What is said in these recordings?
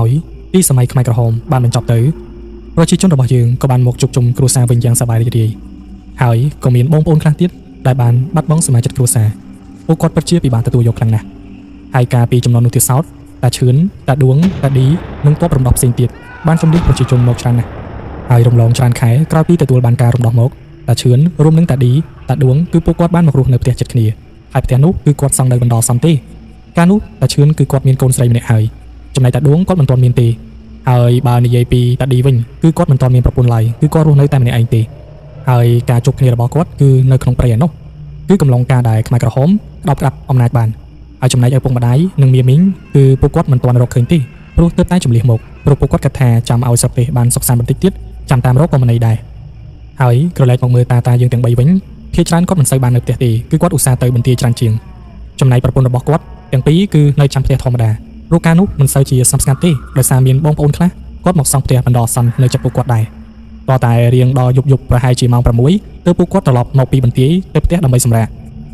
ក្រោយពីសម័យខ្មែរក្រហមបានបញ្ចប់ទៅប្រជាជនរបស់យើងក៏បានមកជួបជុំគ្រួសារវិញយ៉ាងសប្បាយរីករាយហើយក៏មានបងប្អូនខ្លះទៀតដែលបានបាត់បង់សមាជិកគ្រួសារពួកគាត់ពិតជាពិបាកទទួលយកខ្លាំងណាស់ហើយកាលពីចំនួននោះទៀតសោតតាឈឿនតាដួងតាឌីនិងទ័ពរំដោះផ្សេងទៀតបានជំនះប្រជាជនមកច្រើនណាស់ហើយរំលងច្រើនខែក្រោយពីទទួលបានការរំដោះមកតាឈឿនរួមនឹងតាឌីតាដួងគឺពួកគាត់បានមករស់នៅផ្ទះជិតគ្នាហើយផ្ទះនោះគឺគាត់សង់នៅបណ្ដោះអាសន្នទេកាលនោះតាឈឿនគឺគាត់មានកូនស្រីម្នាក់ហើយចំណែកតាដួងគាត់មិនទាន់មានទេហើយបើនិយាយពីតាឌីវិញគឺគាត់មិនទាន់មានប្រពន្ធឡើយគឺគាត់រស់នៅតែម្នាក់ឯងទេហើយការជួបគ្នារបស់គាត់គឺនៅក្នុងព្រៃឯណោះគឺកំឡុងការដែលខ្មែរក្រហមក្តោបក្តាប់អំណាចបានហើយចំណែកឪពុកម្ដាយនិងមាមីងគឺពួកគាត់មិនទាន់រកឃើញទេព្រោះទើបតែជម្លៀសមកព្រោះពួកគាត់គិតថាចាំឲ្យស្រុកទេសបានសុខសាន្តបន្តិចទៀតចាំតាមរកក៏មិនអីដែរហើយក្រឡេកមកមើលតាតាយើងទាំង3វិញភាគច្រើនគាត់មិនសូវបាននៅផ្ទះទេគឺគាត់ឧស្សាហ៍ទៅបន្ទាយច្រើនជាងចំណែកប្រពន្ធរបស់គាត់ទាំងពីរគឺនៅចាំផ្ទះធម្មតាព្រោះកាលនោះមិនសូវជាស្ងប់ស្ងាត់ទេដោយសារមានបងប្អូនខ្លះគាត់មកសង់ផ្ទះបណ្ដោះអាសន្ននៅចិត្តពួកគាត់ដែរតតែរៀងដល់យប់យប់ប្រហែលជាម៉ោង6ទើបពួកគាត់ត្រឡប់មកពីបន្ទាយទៅផ្ទះដើម្បីសម្រាក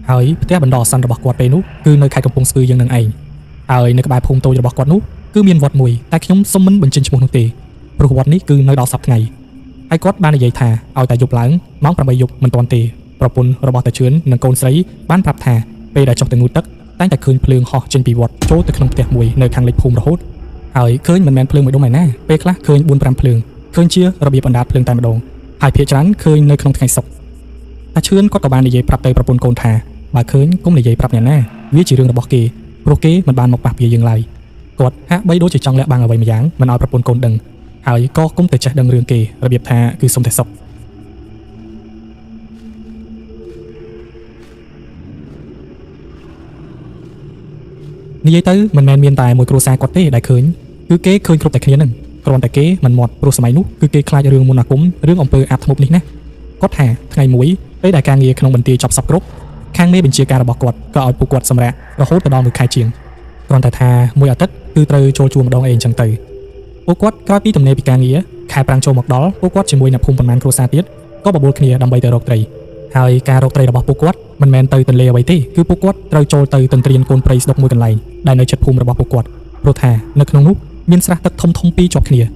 ហើយផ្ទះបណ្ដោះអាសន្នរបស់គាត់ពេលនោះគឺនៅខេត្តកំពង់ស្ពឺយើងនឹងឯងហើយនៅក្បែរភូមិតូចរបស់គាត់នោះគឺមានវត្តមួយតែខ្ញុំសុំមិនបញ្ចេញឈ្មោះនោះទេព្រោះវត្តនេះគឺនៅដល់សប្តាហ៍ថ្ងៃហើយគាត់បាននិយាយថាឲ្យតែយប់ឡើងម៉ោង8យប់មិនទាន់ទេប្រពន្ធរបស់តាជឿននិងកូនស្រីបានប្រាប់ថាពេលដែលចុះទៅងូតទឹកតែងតែឃើញភ្លើងហោះចេញពីវត្តចូលទៅក្នុងផ្ទះមួយនៅខាងលិចភូមិរហូតហើយឃើញមិនមែនភ្លើងមួយដុំឯណាពេលខ្លះឃើញ4 5ភ្លើងឃើញជារបៀបអណ្ដាតភ្លើងតែម្ដងហើយភាគច្រើនឃើញនៅក្នុងថ្ងៃសុក្រតាឈឿនគាត់ក៏បាននិយាយប្រាប់ទៅប្រពន្ធកូនថាបើឃើញកុំនិយាយប្រាប់អ្នកណាវាជារឿងរបស់គេព្រោះគេមិនបានមកប៉ះពាយើងឡើយគាត់ហាក់បីដូចជាចង់លាក់បាំងអ្វីម្យ៉ាងមិនឲ្យប្រពន្ធកូនដឹងហើយក៏គុំតែចេះដឹងរឿងគេរបៀបថាគឺសុំតែសុខនិយាយទៅមិនមែនមានតែមួយគ្រួសារគាត់ទេដែលឃើញគឺគេឃើញគ្រប់តែគ្នានឹងគ្រាន់តែគេមិនមាត់ព្រោះសម័យនោះគឺគេខ្លាចរឿងមន្តអាគមរឿងអំពើអាបធ្មប់នេះណាគាត់ថាថ្ងៃមួយពេលដែលការងារក្នុងបន្ទាយចប់សពគ្រប់ខាងមេបញ្ជាការរបស់គាត់ក៏ឲ្យពួកគាត់សម្រាករហូតទៅដល់មួយខែជាងគ្រាន់តែថាមួយអាទិត្យគឺត្រូវចូលជួលម្ដងអីអញ្ចឹងទៅពួកគាត់ក្រោយពីទំនេរពីការងារខែប្រាំងចូលមកដល់ពួកគាត់ជាមួយអ្នកភូមិប៉ុន្មានគ្រួសារទៀតក៏បបួលគ្នាដើម្បីទៅរកត្រីហើយការរកត្រីរបស់ពួកគាត់មិនមែនទៅទន្លេអ្វីទេគឺពួកគាត់ត្រូវចូលទៅទន្ទ្រានកូនព្រៃស្ដុកមួយកន្លែងដែលនៅជិតភូមិរបស់ពួកគាត់ព្រោះថានៅក្នុងនោះមានស្រះទឹកធំធំពីរជាប់គ្ន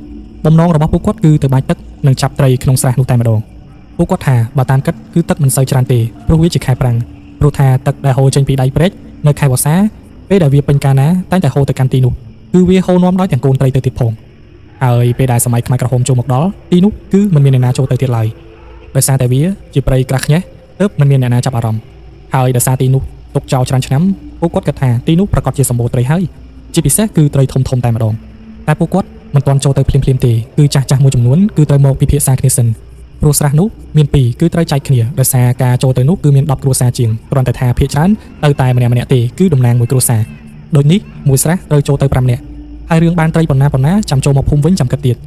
ាបំណងរបស់ពួកគាត់គឺទៅបាចទឹកនិងចាប់ត្រីក្នុងស្រះនោះតែម្ដងពួកគាត់ថាបើតាមគិតគឺទឹកមិនសូវច្រើនទេព្រោះវាជាខែប្រាំងព្រោះថាទឹកដែលហូរចេញពីដៃព្រែកនៅខែវស្សាពេលដែលវាពេញកាលណាតែងតែហូរទៅកាន់ទីនោះគឺវាហូរនាំដោយទាំងកូនត្រីទៅទៀតផងហើយពេលដែលសម័យខ្មែរក្រហមចូលមកដល់ទីនោះគឺមិនមានអ្នកណាចូលទៅទៀតឡើយដោយសារតែវាជាព្រៃក្រាស់ខ្ញេះទើបមិនមានអ្នកណាចាប់អារម្មណ៍ហើយដោយសារទីនោះទុកចោលច្រើនឆ្នាំពួកគាត់គិតថាទីនោះប្រកាសជាសម្បូរត្រីហើយជាពិសេសគឺត្រីធំធំតែម្ដងតែពួកគាត់មិនទាន់ចូលទៅភ្លាមៗទេគឺចាស់ៗមួយចំនួនគឺត្រូវមកពិភាក្សាគ្នាសិនព្រោះស្រះនោះមានពីរគឺត្រូវចែកគ្នាដោយសារការចូលទៅនោះគឺមាន10គ្រួសារជាងគ្រាន់តែថាភាគច្រើនទៅតែម្នាក់ៗទេគឺតំណាងមួយគ្រួសារដូចនេះមួយស្រះត្រូវចូលទៅ5នាក់ហើយរឿងបានត្រីប៉ុណ្ណាចាំចូលមកភូមិវិញចាំគិតទៀត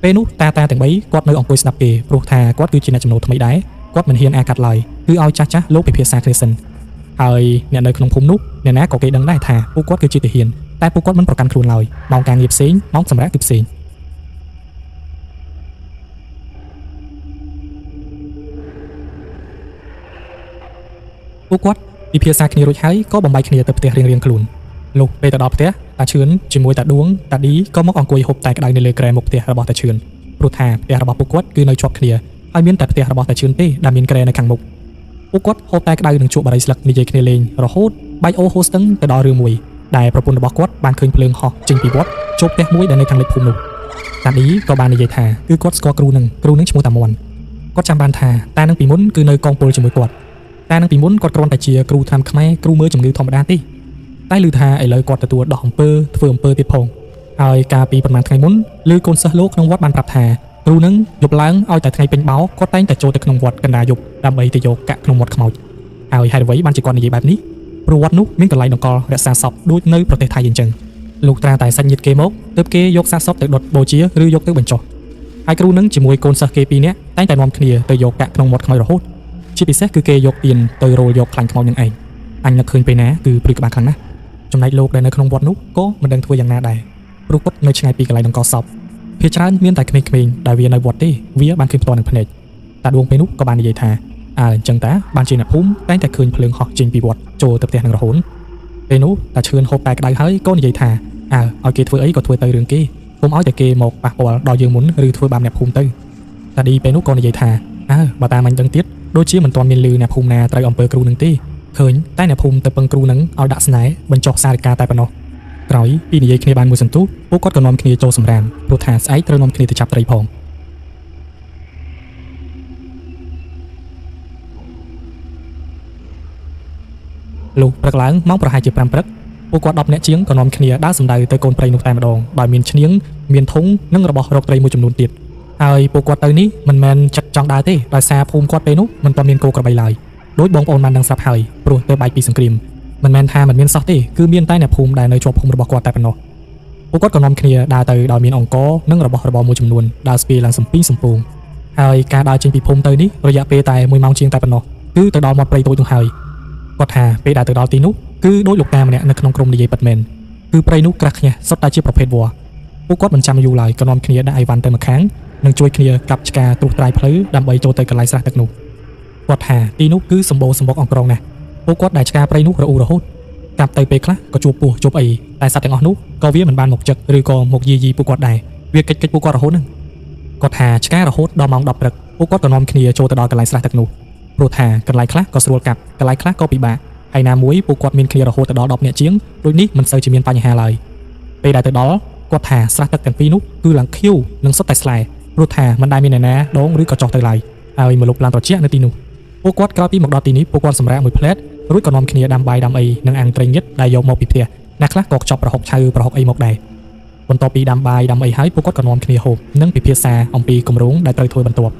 ពេលនោះតាតាទាំង3គាត់នៅអង្គុយស្ដាប់គេព្រោះថាគាត់គឺជាអ្នកចំណូលថ្មីដែរគាត់មិនហ៊ានអាកាត់ឡើយគឺឲ្យចាស់ៗលោកពិភាក្សាគ្នាសិនហើយអ្នកនៅក្នុងភូមិនោះអ្នកណាក៏គេដឹងដែរថាពួកគាត់គឺជាទាហានតែពួកគាត់មិនប្រកាន់ខ្លួនឡើយម៉ោងការងារផ្សេងម៉ោងសម្រាកគឺផ្សេងពួកគាត់ពិភាក្សាគ្នារួចហើយក៏បំបែកគ្នាទៅផ្ទះរៀងៗខ្លួនលុះពេលទៅដល់ផ្ទះតាឈឿនជាមួយតាដួងតាឌីក៏មកអង្គុយហូបតែក្តៅនៅលើគ្រែមុខផ្ទះរបស់តាឈឿនព្រោះថាផ្ទះរបស់ពួកគាត់គឺនៅជាប់គ្នាហើយមានតែផ្ទះរបស់តាឈឿនទេដែលមានគ្រែនៅខាងមុខពួកគាត់ហូបតែក្តៅនិងជក់បារីស្លឹកនិយាយគ្នាលេងរហូតបែកអូហូស្ទឹងទៅដល់រឿងមួយដែលប្រពន្ធរបស់គាត់បានឃើញភ្លើងហោះចេញពីវត្តចូលផ្ទះមួយដែលនៅខាងលិចភូមិនោះតាឌីក៏បាននិយាយថាគឺគាត់ស្គាល់គ្រូនឹងឈ្មោះតាមន់គាត់ចាំបានថាតានឹងពីមុនគឺនៅកងពលជាមួយគាត់តានឹងពីមុនគាត់គ្រាន់តែជាគ្រូថ្នាំខ្មែរគ្រូមើលជំងឺធម្មតាទេតែឮថាឥឡូវគាត់ទទួលដោះអំពើធ្វើអំពើទៀតផងហើយកាលពីប្រហែលថ្ងៃមុនឮកូនសិស្សលោកក្នុងវត្តបានប្រាប់ថាគ្រូនឹងយប់ឡើងឲ្យតែថ្ងៃពេញបោគាត់តែងតែចូលទៅក្នុងវត្តកណ្ដាលយប់ដើម្បីទៅយកកាក់ក្នុងមាត់ខ្មោចហើយហេតុអ្វីបានជាគាត់និយាយបែបនេះព្រោះវត្តនោះមានកន្លែងដង្កល់រក្សាសពដូចនៅប្រទេសថៃអញ្ចឹងលោកត្រាតែសាច់ញាតិគេមកទើបគេយកសាកសពទៅដុតបូជាឬយកទៅបញ្ចុះហើយគ្រូនឹងជាមួយកូនសិស្សគេពីរនាក់តែងតែនាំគ្នាទៅយកកាក់ក្នុងមាត់ខ្មោចរហូតជាពិសេសគឺគេយកទៀនទៅរោលយកខ្លាញ់ខ្មោចនឹងឯងអញនឹកឃើញពេលណាគឺព្រឺក្បាលខ្លាំងណាស់ចំណែកលោកដែលនៅក្នុងវត្តនោះក៏មិនដឹងធ្វើយ៉ាងណាដែរព្រោះគាត់នៅឆ្ងាយពីកន្លែងដង្កល់សពភាគច្រើនមានតែក្មេងៗដែលវានៅវត្តទេវាបានឃើញផ្ទាល់នឹងភ្នែកតាដួងពេលនោះក៏បាននិយាយថាអើអញ្ចឹងតាបានជាអ្នកភូមិតែងតែឃើញភ្លើងហោះចេញពីវត្តចូលទៅផ្ទះនឹងរហូតពេលនោះតាឈឿនហូបតែក្តៅហើយក៏និយាយថា អើឲ្យគេធ្វើអីក៏ធ្វើទៅរឿងគេកុំឲ្យតែគេមកប៉ះពាល់ដល់យើងមុនឬធ្វើបាបអ្នកភូមិទៅតាឌីពេលនោះក៏និយាយថាអើបើតាមអញដឹងទៀតដូចជាមិនទាន់មានលឺអ្នកភូមិណាត្រូវអំពើគ្រូនឹងទេឃើញតែអ្នកភូមិទៅពឹងគ្រូនឹងឲ្យដាក់ស្នេហ៍បញ្ចុះសារិកាតែប៉ុណ្ណោះក្រោយពីនិយាយគ្នាបានមួយសន្ទុះពួកគាត់ក៏នាំគ្នាចូលសម្រាមព្រោះថាស្អែកត្រូវនាំគ្នាទៅចាប់ត្រីផង លុះព្រឹកឡើងម៉ោងប្រហែលជា5ព្រឹកពួកគាត់10នាក់ជាងក៏នាំគ្នាដើរសម្ដៅទៅកូនព្រៃនោះតែម្ដងដោយមានឈ្នាងមានធុងនិងរបស់រកត្រីមួយចំនួនទៀតហើយពួកគាត់ទៅនេះមិនមែនចិត្តចង់ដើរទេដោយសារភូមិគាត់ពេលនោះមិនទាន់មានគោក្របីឡើយដោយបងប្អូនបានដឹងស្រាប់ហើយព្រោះទៅបែកពីសង្គ្រាមមិនមែនថាមិនមានសោះទេគឺមានតែអ្នកភូមិដែលនៅជាប់ភូមិរបស់គាត់តែប៉ុណ្ណោះពួកគាត់ក៏នាំគ្នាដើរទៅដោយមានអង្គនិងរបស់របរមួយចំនួនដើរស្ពាយឡើងសំពីងសំពងហើយការដើរចេញពីភូមិទៅនេះរយៈពេលតែ1ម៉ោងជាងតែប៉ុណ្ណោះគឺទៅដល់មាត់ព្រៃតូចនោះហើយគាត់ថាពេលដែលទៅដល់ទីនោះគឺដោយលោកតាម្នាក់នៅក្នុងក្រុមនិយាយពិតមែនគឺព្រៃនោះក្រាស់ខ្ញះសុទ្ធតែជាប្រភេទវល្លិពួកគាត់មិនចាំយូរឡើយក៏នាំគ្នាដាក់អីវ៉ាន់ទៅម្ខាងនិងជួយគ្នាកាប់ឆ្ការត្រួសត្រាយផ្លូវដើម្បីចូលទៅកន្លែងស្រះទឹកនោះគាត់ថាទីនោះគឺសម្បូរសម្បុកអង្ក្រងណាស់ពួកគាត់ដែលឆ្ការព្រៃនោះរអ៊ូរហូតកាប់ទៅពេលខ្លះក៏ជួបពស់ជួបអីតែសត្វទាំងអស់នោះក៏វាមិនបានមកចឹកឬក៏មកយាយីពួកគាត់ដែរវាកិច្ចកិច្ចពួកគាត់រហូតហ្នឹងគាត់ថាឆ្ការរហូតដល់ម៉ោង10ព្រឹកពួកគាត់ក៏នាំគ្នាចូលទៅដល់កន្លែងស្រះទឹកនោះព្រោះថាកន្លែងខ្លះក៏ស្រួលកាប់កន្លែងខ្លះក៏ពិបាកហើយណាមួយពួកគាត់មានគ្នារហូតទៅដល់10នាក់ជាងដូចនេះមិនសូវជាមានបញ្ហាឡើយពេលដែលទៅដល់គាត់ថាស្រះទឹកទាំងពីរនោះគឺឡើងខៀវនិងសុទ្ធតែស្លែព្រោះថាមិនដែលមានអ្នកណាដងឬក៏ចុះទៅឡើយហើយមកលុបឡើងត្រជាក់នៅទីនោះពួកគាត់ក្រោយពីមកដល់ទីនេះពួកគាត់សម្រាកមួយភ្លែតរួចក៏នាំគ្នាដាំបាយដាំអីនិងអាំងត្រីងៀតដែលយកមកពីផ្ទះអ្នកខ្លះក៏ខ្ចប់ប្រហុកឆៅប្រហុកអីមកដែរបន្ទាប់ពីដាំបាយដាំអីហើយពួកគាត់ក៏នាំគ្នាហូបនិងពិភាក្សាអំពីគម្រោងដែលត្រូវធ្វើបន្ទាប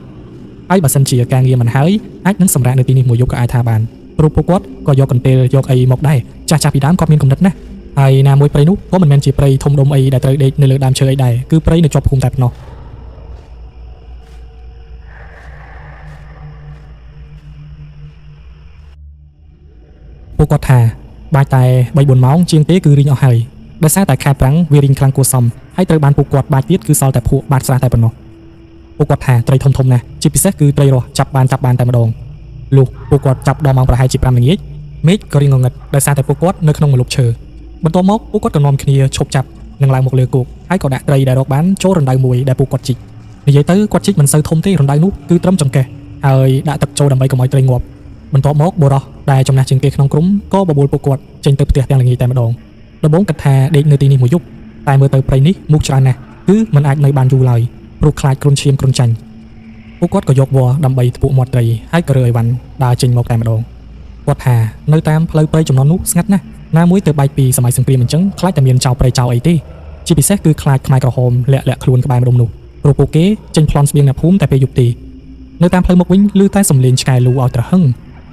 ់ហើយបើសិនជាការងារមិនហើយអាចនឹងសម្រាកនៅទីនេះមួយយប់ក៏អាចថាបានព្រោះពួកគាត់ក៏យកកន្ទេលយកអីមកដែរចាស់ចាស់ពីដើមគាត់មានគំនិតណាស់ហើយណាមួយព្រៃនោះក៏មិនមែនជាព្រៃធំដុំអីដែលត្រូវដេកនៅលើដើមឈើអីដែរគឺព្រៃនៅជាប់ភូមិតែប៉ុណ្ណោះពួកគាត់ថាបាច់តែ3-4ម៉ោងជាងទេគឺរីងអស់ហើយដោយសារតែខែប្រាំងវារីងខ្លាំងគួរសមហើយត្រូវបានពួកគាត់បាច់ទៀតគឺសល់តែភក់បាត់ស្រះតែប៉ុណ្ណោះពួកគាត់ថាត្រីធំធំណាស់ជាពិសេសគឺត្រីរស់ចាប់បានតែម្ដងលុះពួកគាត់ចាប់ដល់ម៉ោងប្រហែលជា5ល្ងាចមេឃក៏រីងងងឹតដោយសារតែពួកគាត់នៅក្នុងម្លប់ឈើបន្ទាប់មកពួកគាត់ក៏នាំគ្នាឈប់ចាប់និងឡើងមកលើគោកហើយក៏ដាក់ត្រីដែលរកបានចូលរណ្ដៅមួយដែលពួកគាត់ជីកនិយាយទៅគាត់ជីកមិនសូវធំទេរណ្ដៅនោះគឺត្រឹមចង្កេះហើយដាក់ទឹកចូលដើម្បីកុំឲ្យត្រីងាប់បន្ទាប់មកបុរសដែលចំណាស់ជាងគេក្នុងក្រុមក៏បបួលពួកគាត់ចេញទៅផ្ទះទាំងល្ងាចតែម្ដងដំបូងគិតថាដេកនៅទីនេះមួយយប់តែមើលទៅព្រៃនេះមូសច្រើនណាស់គឺមិនអាចនៅបានយូរឡើយព្រោះខ្លាចគ្រុនឈាមគ្រុនចាញ់ពួកគាត់ក៏យកវល្លិដើម្បីថ្ពក់មាត់ត្រីហើយក៏រើអីវ៉ាន់ដើរចេញមកតែម្ដងគាត់ថានៅតាមផ្លូវព្រៃចំនួននោះស្ងាត់ណាស់ណាមួយទៅបែកពីសម័យសង្គ្រាមអញ្ចឹងខ្លាចតែមានចៅព្រៃចៅអីទេជាពិសេសគឺខ្លាចខ្មែរក្រហមលាក់លាក់ខ្លួនក្បែរម្ដុំនោះព្រោះពួកគេចេញប្លន់ស្បៀងអ្នកភូមិតែពេលយប់ទេនៅតាមផ្លូវមកវិញឮតែសំឡេងឆ្កែលូឲ្យត្រហឹង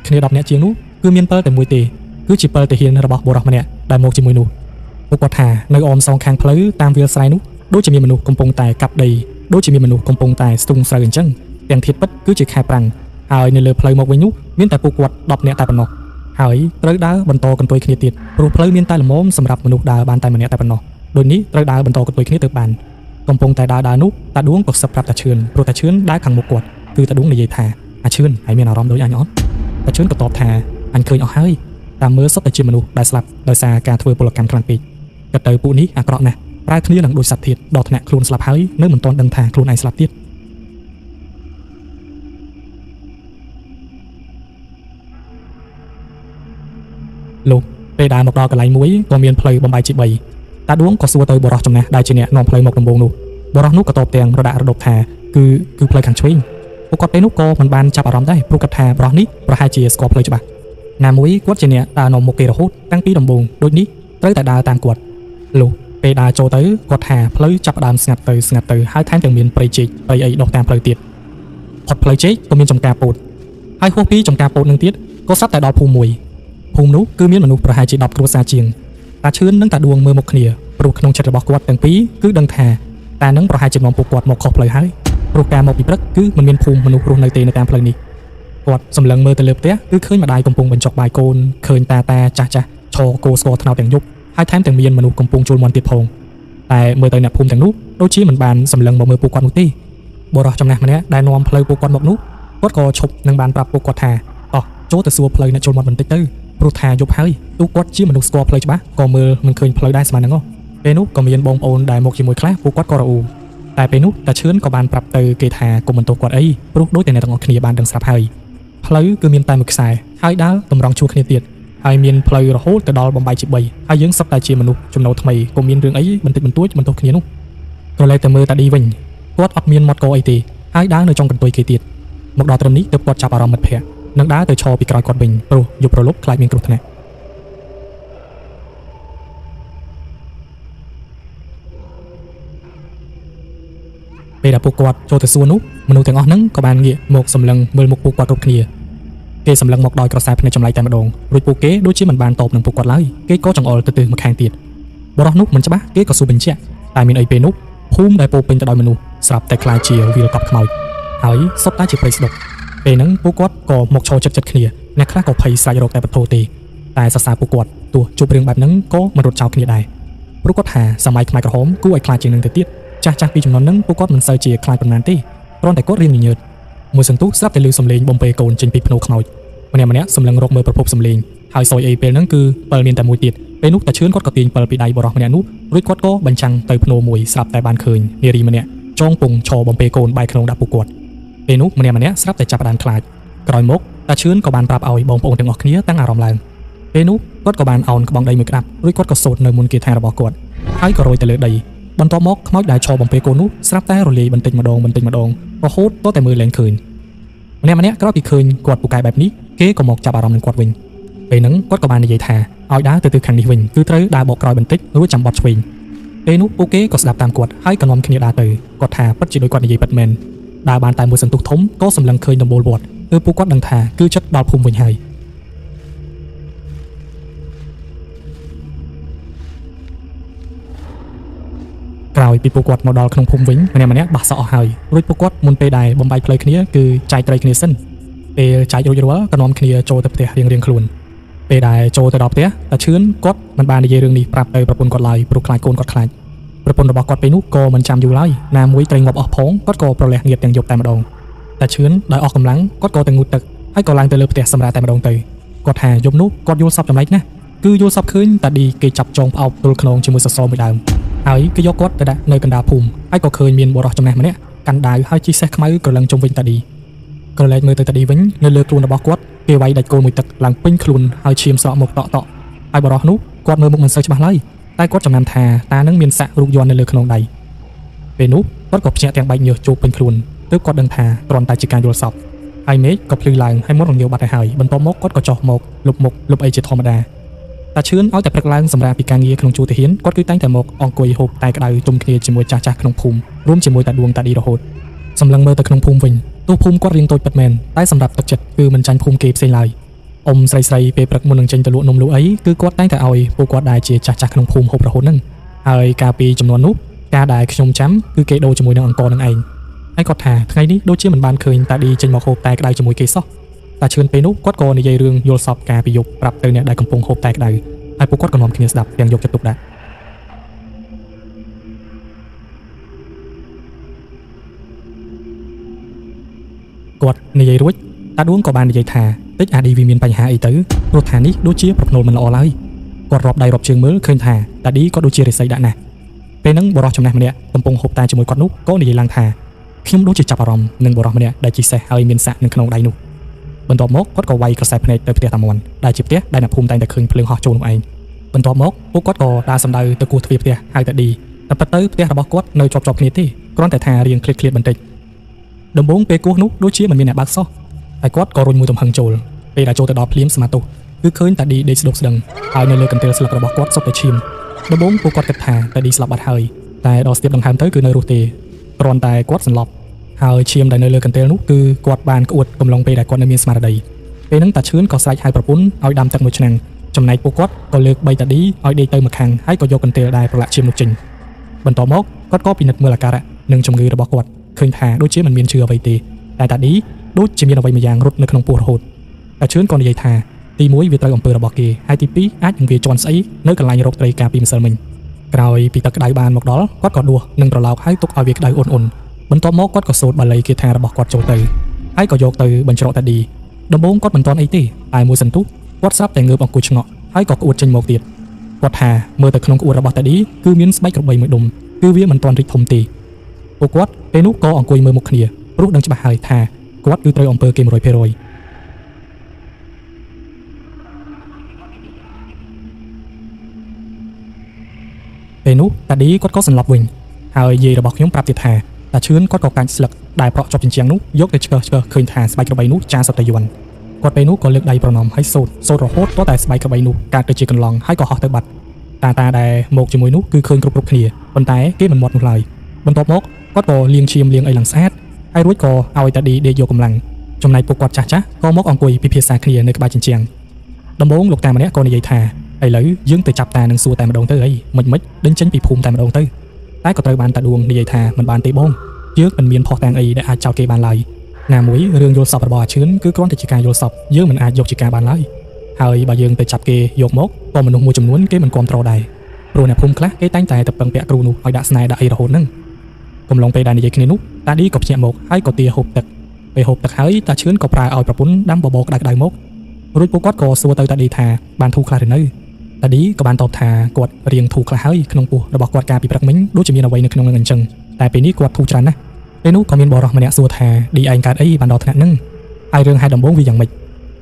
គ្នា10នាក់ជាងនោះគឺមានពិលតែមួយទេគឺជាពិលទាហានរបស់បុរសម្នាក់ដែលមកជាមួយនោះពួកគាត់ថានៅអមសងខាងផ្លូវតាមវាលស្រែនោះដូចជាមានមនុស្សកំពុងតែកាប់ដីដូចជាមានមនុស្សកំពុងតែស្ទូងស្រូវអញ្ចឹងទាំងធាតុពិតគឺជាខែប្រាំងហើយនៅលើផ្លូវមកវិញនោះមានតែពួកគាត់10នាក់តែប៉ុណ្ណោះហើយត្រូវដើរបន្តកន្ទុយគ្នាទៀតព្រោះផ្លូវមានតែល្មមសម្រាប់មនុស្សដើរបានតែម្នាក់តែប៉ុណ្ណោះដូចនេះត្រូវដើរបន្តកន្ទុយគ្នាទៅបានកំពុងតែដើរនោះតាដួងក៏សឹបប្រាប់តាឈឿនព្រោះតាឈឿនដើរខាងមុខគាត់គឺតាដួងនិយាយថាអាឈឿនហើយមានអារម្មណ៍ដូចអញអត់តាឈឿនក៏តបថាអញឃើញអស់ហើយតាមមើលសុទ្ធតែជាមនុស្សដែលស្លាប់ដោយសារការធ្វើពលកម្មខ្លាំងពេកក៏ទៅពួកនេះអាក្រក់ណាស់ប្រើគ្នានឹងដូចសត្វធាតុដល់ថ្នាក់ខ្លួនស្លាប់ហើយនៅមិនទាន់ដឹងថាខ្លួនឯងស្លាប់ទៀតលុះពេលដើរមកដល់កន្លែងមួយក៏មានផ្លូវបំបែកជា3តាដួងក៏សួរទៅបុរសចំណាស់ដែលជាអ្នកនាំផ្លូវមកដំបូងនោះបុរសនោះក៏តបទាំងរដាក់រដប់ថាគឺផ្លូវខាងឆ្វេងពួកគាត់ពេលនោះក៏មិនបានចាប់អារម្មណ៍ដែរព្រោះគាត់ថាបុរសនេះប្រហែលជាស្គាល់ផ្លូវច្បាស់ណាមួយគាត់ជាអ្នកដើរនាំមុខគេរហូតតាំងពីដំបូងដូចនេះត្រូវតែដើរតាមគាត់លុះពេលដើរចូលទៅគាត់ថាផ្លូវចាប់ដើមស្ងាត់ទៅស្ងាត់ទៅហើយថែមទាំងមានព្រៃជែកព្រៃអីដុះតាមផ្លូវទៀតផុតផ្លូវជែកក៏មានចំការពោតហើយហួសពីចំការពោតនឹងទៀតក៏ស្រាប់តែដល់ភូមិមួយភូមិនោះគឺមានមនុស្សប្រហែលជា10គ្រួសារជាងតាឈឿននិងតាដួងមើលមុខគ្នាព្រោះក្នុងចិត្តរបស់គាត់ទាំងពីរគឺដឹងថាតានឹងប្រហែលជានាំពួកគាត់មកខុសផ្លូវហើយព្រោះការមកពីព្រឹកគឺមិនមានភូមិមនុស្សរស់នៅទេនៅតាមផ្លូវនេះគាត់សម្លឹងមើលទៅលើផ្ទះគឺឃើញម្ដាយកំពុងបញ្ចុកបាយកូនឃើញតាតាចាស់ចាស់ឈរគោស្គរថ្នោតទាំងយប់ហើយថែមទាំងមានមនុស្សកំពុងជួលមាន់ទៀតផងតែមើលទៅអ្នកភូមិទាំងនោះដូចជាមិនបានសម្លឹងមកមើលពួកគាត់នោះទេបុរសចំណាស់ម្នាក់ដែលនាំផ្លូវពួកគាត់មកនោះគាត់ក៏ឈប់និងបានប្រាប់ពួកគាត់ថាតោះចូលទៅសួរផ្លូវអ្នកជួលមាន់បន្តិចទៅព្រោះថាយប់ហើយទូគាត់ជាមនុស្សស្គាល់ផ្លូវច្បាស់ក៏មើលមិនឃើញផ្លូវដែរស្មានហ្នឹង ពេលនោះក៏មានបងប្អូនដែលមកជាមួយខ្លះពួកគាត់ក៏រអ៊ូតែពេលនោះតាឈឿនក៏បានប្រាប់ទៅគេថាកុំបន្ទោសគាត់អីព្រោះដូចតែអ្នកទាំងអស់គ្នាបានដឹងស្រាប់ហើយផ្លូវគឺមានតែមួយខ្សែហើយដើរតម្រង់ជួរគ្នាទៀតហើយមានផ្លូវរហូតទៅដល់បំបីជា3ហើយយើងសុទ្ធតែជាមនុស្សចំណូលថ្មីកុំមានរឿងអីបន្តិចបន្តួចបន្ទោសគ្នានោះក៏លែកតែមើលតាឌីវិញគាត់អត់មានមាត់កអីទេហើយដើរនៅចុងកន្ទុយគេទៀតមកដល់ត្រឹមនេះទើបគាត់ចាប់អារម្មណ៍មិត្តភ័ក្តិនិងដើរទៅឈរពីក្រោយគាត់វិញព្រោះយប់ប្រលប់ខ្លាចមានគ្រោះថ្នាក់ពេលដែលពួកគាត់ចូលទៅសួរនោះមនុស្សទាំងអស់ហ្នឹងក៏បានងាកមកសម្លឹងមើលមុខពួកគាត់គ្រប់គ្នាគេសម្លឹងមកដោយក្រសែភ្នែកចម្លែកតែម្ដងរួចពួកគេដូចជាមិនបានតបនឹងពួកគាត់ឡើយគេក៏ចង្អុលទៅទិសម្ខាងទៀតបុរសនោះមិនច្បាស់គេក៏សួរបញ្ជាក់តែមានអីពេលនោះភូមិដែលពោពេញទៅដោយមនុស្សស្រាប់តែក្លាយជាវាលកប់ខ្មោចហើយសុទ្ធតែជាព្រៃស្ដុកពេលហ្នឹងពួកគាត់ក៏មកឈរចិត្តចិត្តគ្នាអ្នកខ្លះក៏ភ័យស្រែករកតែបទោទេតែសរសើរពួកគាត់ទោះជួបរឿងបែបហ្នឹងក៏មិនរត់ចោលគ្នាដែរព្រោះគាត់ថាសម័យខ្មែរក្រហមគួរឲ្យខ្លាចជាងនឹងទៅទៀតចាស់ចាស់ពីចំនួនហ្នឹងពួកគាត់មិនសូវជាខ្លាចប៉ុន្មានទេគ្រាន់តែគាត់រៀងញញើតមួយសន្ទុះស្រាប់តែឮសំឡេងបំពេកូនចេញពីភ្នូខ្មោចម្នាក់ម្នាក់សម្លឹងរកមើលប្រភពសំឡេងហើយសយអីពេលហ្នឹងគឺពិលមានតែមួយទៀតពេលនោះតាឈឿនគាត់ក៏ទាញពិលពីដៃបរោះម្នាក់នោះរួចគាត់ក៏បញ្ចាំងទៅភ្នូមួយស្រាប់តែបានឃើញនារីម្នាក់ចងពងឈរបំពេកូនបែរខ្នងដាក់ពួកគាត់ពេលនោះម្នាក់ម្នាក់ស្រាប់តែចាប់ផ្ដើមខ្លាចក្រោយមកតាឈឿនក៏បានប្រាប់ឲ្យបងប្អូនទាំងអស់គ្នាតាំងអារម្មណ៍ឡើងពេលនោះគាត់ក៏បានអោនក្បងដីមួយក្តាប់រួចគាត់ក៏សូត្រនៅមុនគាថារបស់គាត់ហើយក៏រយទៅលើដីបន្ទាប់មកខ្មោចដែលឈរបំពេកូននោះស្រាប់តែរលាយបន្តិចម្ដងបន្តិចម្ដងរហូតទាល់តែមើលលែងឃើញម្នាក់ម្នាក់ក្រោយពីឃើញគាត់ពូកែបែបនេះគេក៏មកចាប់អារម្មណ៍នឹងគាត់វិញពេលហ្នឹងគាត់ក៏បាននិយាយថាឲ្យដើរទៅទិសខាងនេះវិញគឺត្រូវដើរបកក្រោយបន្តិចរួចចាំបត់ឆ្វេងពេលនោះពួកគេក៏ស្ដាប់តាមគាត់ហើយក៏នាំគ្នាដើរទៅគាត់ថាពិតជាដូចគាត់និយាយពិតមែនដើរបានតែមួយសន្ទុះធំក៏សម្លឹងឃើញដំបូលវត្តគឺពួកគាត់ដឹងថាគឺចិត្តដល់ភូមិវិញហើយក្រោយពីពួកគាត់មកដល់ក្នុងភូមិវិញម្នាក់ម្នាក់បាសសក់អស់ហើយរួចពួកគាត់មុនពេលដែលបំបែកផ្លូវគ្នាគឺចែកត្រីគ្នាសិនពេលចែករួចរាល់ក៏នាំគ្នាចូលទៅផ្ទះរៀងៗខ្លួនពេលដែលចូលទៅដល់ផ្ទះតាឈឿនគាត់មិនបាននិយាយរឿងនេះប្រាប់ទៅប្រពន្ធគាត់ឡើយព្រោះខ្លាចកូនគាត់ខ្លាចប្រពន្ធរបស់គាត់ពេលនោះក៏មិនចាំយូរឡើយណាមួយត្រីងាប់អស់ផងគាត់ក៏ប្រលះងៀតទាំងយប់តែម្ដងតាឈឿនដោយអស់កម្លាំងគាត់ក៏ទៅងូតទឹកហើយក៏ឡើងទៅលើផ្ទះសម្រាប់តែម្ដងទៅគាត់ថាយប់នោះគាត់យល់សប្តិចម្លែកណាស់គឺយល់សប្តិឃើញតាឌីគេចាប់ចងផ្អោបទល់ខ្នងជាមួយសសរមួយដើមហើយគេយកគាត់ទៅដាក់នៅកណ្ដាលភូមិហើយក៏ឃើញមានបុរសចំណាស់ម្នាក់កាន់ដាវហើយជិះសេះខ្មៅក្រឡឹងជុំវិញតាឌីក្រឡេកមើលទៅតាឌីវិញនៅលើខ្លួនរបស់គាត់គេវាយដាច់គោលមួយទឹកឡើងពេញខ្លួនហើយឈាមស្រក់មកតក់តក់ហើយបុរសនោះគាត់មើលមុខមិនសូវច្បាស់ឡើយតែគាត់ចំណាំថាតានឹងមានសាក់រូបយន្តនៅលើខ្នងដៃពេលនោះគាត់ក៏ភ្ញាក់ទាំងបែកញើសជោគពេញខ្លួនទើបគាត់ដឹងថាគ្រាន់តែជាការយល់សប្តិហើយមេឃក៏ភ្លឺឡើងហើយមុតរងាវបាត់ទៅហើយបន្ទាប់មកគាត់ក៏ចុះមកលុបមុខលុបអីជាធម្មតាតាឈឿនឲ្យតែព្រឹកឡើងសម្រាប់ពីការងារក្នុងជួរទាហានគាត់គឺតែងតែមកអង្គុយហូបតែក្តៅជុំគ្នាជាមួយចាស់ចាស់ក្នុងភូមិរួមជាមួយតាដួងតាឌីរហូតសម្លឹងមើលទៅក្នុងភូមិវិញទោះភូមិគាត់រៀងតូចពិតមែនតែសម្រាប់ទឹកចិត្តគឺមិនចាញ់ភូមិគេផ្សេងឡើយអ៊ំស្រីស្រីពេលព្រឹកមុននឹងចេញទៅលក់នំលក់អីគឺគាត់តែងតែឲ្យពួកគាត់ដែលជាចាស់ចាស់ក្នុងភូមិហូបរហូតហ្នឹងហើយកាលពីចំនួននោះការដែលខ្ញុំចាំគឺគេដូរជាមួយនឹងអង្គនឹងឯងហើយគាត់ថាថ្ងៃនេះដូចជាមិនបានឃើញតាឌីចេញមកហូបតែក្តៅជាមួយគេសោះតាឈឿនពេលនោះគាត់ក៏និយាយរឿងយល់សពការពីយប់ប្រាប់ទៅអ្នកដែលកំពុងហូបតែក្តៅហើយពួកគាត់ក៏នាំគ្នាស្ដាប់ទាំងយកចិត្តទុកដាក់គាត់និយាយរួចតាដួងក៏បាននិយាយថាតិចអាឌីវាមានបញ្ហាអីទៅព្រោះថានេះដូចជាប្រផ្នូលមិនល្អឡើយគាត់រាប់ដៃរាប់ជើងមើលឃើញថាតាឌីក៏ដូចជារិស័យដាក់ណាស់ពេលហ្នឹងបុរសចំណាស់ម្នាក់កំពុងហូបតែជាមួយគាត់នោះក៏និយាយឡើងថាខ្ញុំដូចជាចាប់អារម្មណ៍នឹងបុរសម្នាក់ដែលជិះសេះហើយមានសាក់នៅក្នុងដៃនោះបន្ទាប់មកគាត់ក៏វាយក្រសែភ្នែកទៅផ្ទះតាមាន់ដែលជាផ្ទះដែលអ្នកភូមិតែងតែឃើញភ្លើងហោះចូលនោះឯងបន្ទាប់មកពួកគាត់ក៏ដើរសំដៅទៅគោះទ្វារផ្ទះហៅតាឌីតែពិតទៅផ្ទះរបស់គាត់នៅជាប់ៗគ្នាទេគ្រាន់តែថារៀងឃ្លាតៗបន្តិចដំបូងពេលគោះនោះដូចជាមិនមានអ្នកបើកសោះតែគាត់ក៏រុញមួយទំហឹងចូលពេលដែលចូលទៅដល់ភ្លាមស្មាទោសគឺឃើញតាឌីដេកស្ដុកស្ដឹងហើយនៅលើកន្ទេលស្លឹករបស់គាត់សុទ្ធតែឈាមដំបូងពួកគាត់គិតថាតាឌីស្លាប់បាត់ហើយតែដល់ស្ទាបដង្ហើមទៅគឺនៅរស់ទេគ្រាន់តែគាត់សន្លប់ហើយឈាមដែលនៅលើកន្ទេលនោះគឺគាត់បានក្អួតកំឡុងពេលដែលគាត់នៅមានស្មារតីពេលហ្នឹងតាឈឿនក៏ស្រែកហៅប្រពន្ធឲ្យដាំទឹកមួយឆ្នាំងចំណែកពួកគាត់ក៏លើកបីតាឌីឲ្យដេកទៅម្ខាងហើយក៏យកកន្ទេលដែលប្រឡាក់ឈាមនោះចេញបន្ទាប់មកគាត់ក៏ពិនិត្យមើលអាការៈនិងជំងឺរបស់គាត់ឃើញថាដូចជាមិនមានឈឺអ្វីទេតែតាឌីដូចជាមានអ្វីមួយយ៉ាងរត់នៅក្នុងពោះរហូតតាឈឿនក៏និយាយថាទី1វាត្រូវអំពើរបស់គេហើយទី2អាចនឹងវាជន់ស្អីនៅកន្លែងរកត្រីកាលពីម្សិលមិញក្រោយពីទឹកក្តៅបានមកដល់គាត់ក៏ដួសនិងត្រឡោកហើយទុកឲ្យវាក្តៅអ៊ុនៗបន្ទាប់មកគាត់ក៏សូត្របាលីគាថារបស់គាត់ចូលទៅហើយក៏យកទៅបញ្ច្រកតាឌីដំបូងគាត់មិនទាន់អីទេតែមួយសន្ទុះគាត់ស្រាប់តែងើបអង្គុយឆ្ងក់ហើយក៏ក្អួតចេញមកទៀត គាត់ថាមើលទៅក្នុងក្អួតរបស់តាឌីគឺមានស្បែកក្របីមួយដុំគឺវាមិនទាន់រីកធំទេពួកគាត់ពេលនោះក៏អង្គុយមើលមុខគ្នាព្រោះដឹងច្បាស់ហើយថាគាត់គឺត្រូវអំពើគេ100%ពេលនោះតាឌីគាត់ក៏សន្លប់វិញហើយយាយរបស់ខ្ញុំប្រាប់ទៀតថាតាឈឿនគាត់ក៏កាច់ស្លឹកដែលប្រក់ជាប់ជញ្ជាំងនោះយកទៅឆ្កឹះឆ្កឹះឃើញថាស្បែកក្របីនោះចាសុទ្ធតែយន់គាត់ពេលនោះក៏លើកដៃប្រណម្យហើយសូត្រសូត្ររហូតទាល់តែស្បែកក្របីនោះកើតទៅជាកន្លងហើយក៏ហោះទៅបាត់តាតាដែលមកជាមួយនោះគឺឃើញគ្រប់គ្រប់គ្នាប៉ុន្តែគេមិនមាត់នោះឡើយបន្ទាប់មកគាត់ក៏លាងឈាមលាងអីឡើងស្អាតហើយរួចក៏ឲ្យតាឌីដេកយកកម្លាំងចំណែកពួកគាត់ចាស់ចាស់ក៏មកអង្គុយពិភាក្សាគ្នានៅក្បែរជញ្ជាំងដំបូងលោកតាម្នាក់ក៏និយាយថាឥឡូវយើងទៅចាប់តានឹងសួរតែម្ដងទៅអីមិនមិនដេញចេញពីភូមិតែម្ដងទៅតែក៏ត្រូវបានតាដួងនិយាយថាមិនបានទេបងយើងមិនមានភស្តុតាងអីដែលអាចចោទគេបានឡើយណាមួយរឿងយល់សពរបស់អាឈឿនគឺគ្រាន់តែជាការយល់សពយើងមិនអាចយកជាការបានឡើយហើយបើយើងទៅចាប់គេយកមកក៏មនុស្សមួយចំនួនគេមិនគាំទ្រដែរព្រោះអ្នកភូមិខ្លះគេតែងតែទៅពឹងពាក់គ្រូនោះឲ្យដាក់ស្នេហ៍ដាក់អីរហូតហ្នឹងកំឡុងពេលដែលនិយាយគ្នានោះតាឌីក៏ភ្ញាក់មកហើយក៏ទាហូបទឹកពេលហូបទឹកហើយតាឈឿនក៏ប្រើឲ្យប្រពន្ធដាំបបរក្តៅៗមករួចពួកគាត់ក៏សួរទៅតាឌីថាបានធូរខ្លះឬនៅតាឌីក៏បានតបថាគាត់រៀងធូរខ្លះហើយក្នុងពោះរបស់គាត់កាលពីព្រឹកមិញដូចជាមានអ្វីនៅក្នុងនឹងអញ្ចឹងតែពេលនេះគាត់ធូរច្រើនណាស់ពេលនោះក៏មានបរិសម្នាក់សួរថាឌីឯងកើតអីបានដល់ថ្នាក់ហ្នឹងហើយរឿងហេតុដំបូងវាយ៉ាងម៉េច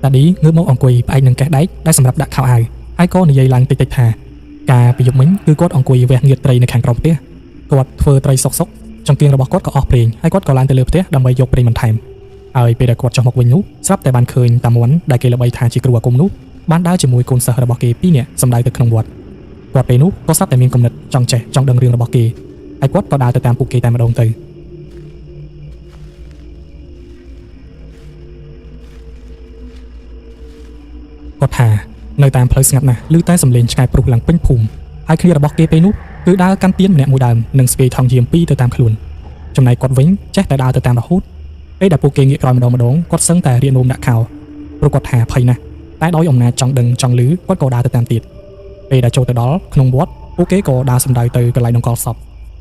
តាឌីងើបមកអង្គុយផ្អែកនឹងកេះដែកដែលសម្រាប់ដាក់ខោអាវហើយក៏និយាយឡើងតិចៗថាកាលពីយប់មិញគឺគាត់អង្គុយវះងៀតត្រីនៅខាងក្រោមផ្ទះគាត់ធ្វើត្រីសុកសុកចង្គៀងរបស់គាត់ក៏អស់ប្រេងហើយគាត់ក៏ឡើងទៅលើផ្ទះដើម្បីយកប្រេងបន្ថែមហើយពេលដែលគាត់ចុះមកវិញនោះស្រាប់តែបានឃើញតាមាន់ដែលគេល្បីថាជាគ្រូអាគមនោះបានដើរជាមួយកូនសិស្សរបស់គេពីរនាក់សម្ដៅទៅក្នុងវត្តគាត់ពេលនោះក៏ស្រាប់តែមានគំនិតចង់ចេះចង់ដឹងរឿងរបស់គេហើយគាត់ក៏ដើរទៅតាមពួកគេតែម្ដងទៅគាត់ថានៅតាមផ្លូវស្ងាត់ណាស់ឮតែសំឡេងឆ្កែព្រុសឡើងពេញភូមិហើយគ្នារបស់គេពេលនោះគឺដើរកាន់ទៀនម្នាក់មួយដើមនិងស្ពាយថង់យាមពីរទៅតាមខ្លួនចំណែកគាត់វិញចេះតែដើរទៅតាមរហូតពេលដែលពួកគេងាកក្រោយម្ដងម្ដងគាត់សឹងតែរៀននោមដាក់ខោព្រោះគាត់ថាភ័យណាស់តែដោយអំណាចចង់ដឹងចង់ឮគាត់ក៏ដើរទៅតាមទៀតពេលដែលចូលទៅដល់ក្នុងវត្តពួកគេក៏ដើរសម្ដៅទៅកន្លែងដង្កល់សព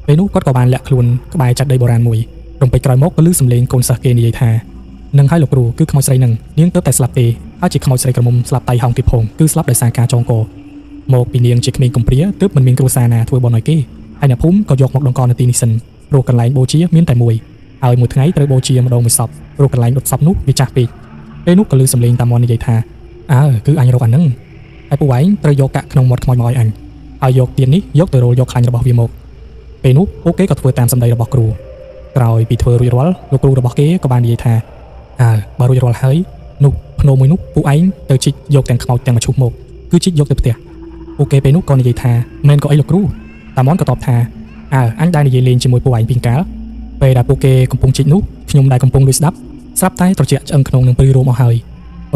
ពេលនោះគាត់ក៏បានលាក់ខ្លួនក្បែរចាត់ដីបុរាណមួយរំពេចក្រោយមកក៏ឮសំឡេងកូនសិស្សគេនិយាយថានឹងហើយលោកគ្រូគឺខ្មោចស្រីនឹងនាងទើបតែស្លាប់ទេហើយជាខ្មោចស្រីក្រមុំស្លាប់តៃហោងទៀតផងគឺស្លាប់ដោយសារការចងកមកពីនាងជាក្មេងកំព្រាទើបមិនមានគ្រួសារណាធ្វើបុណ្យឲ្យគេហើយអ្នកភូមិក៏យកមកដង្កល់នៅទីនេះសិនព្រោះកន្លែងបូជាមានតែមួយហើយមួយថ្ងៃត្រូវបូជាម្ដងមួយសពព្រោះកន្លែងដុតសពនោះវាចាស់ពេកពេលនោះក៏ឮសំឡេងតាមាន់និយាយថាអើគឺអញរកអានឹងហើយពួកឯងត្រូវយកកាក់ក្នុងមាត់ខ្មោចមកឲ្យអញហើយយកទៀននេះយកទៅរោលយកខ្លាញ់របស់វាមកពេលនោះពួកគេក៏ធ្វើតាមសម្ដីរបស់គ្រូក្រោយពីធ្វើរួចរាល់លោកគ្រូរបស់គេក៏បាននិយាយថាអើបើរួចរាល់ហើយនោះភ្នោមួយនោះពួកឯងទៅជីកយកទាំងខ្មោចទាំងមឈូសមកគឺជីកយកទៅផ្ទះពួកគេពេលនោះក៏និយាយថាមែនក៏អីលោកគ្រូតាមាន់ក៏តបថាអើអញដែលនិយាយលេងជាមួយពួកឯងពីកាលពេលដែលពួកគេកំពុងជីកនោះខ្ញុំដែលកំពុងលួចស្ដាប់ស្រាប់តែត្រជាក់ឆ្អឹងក្នុងនឹងព្រឺរោមអស់ហើ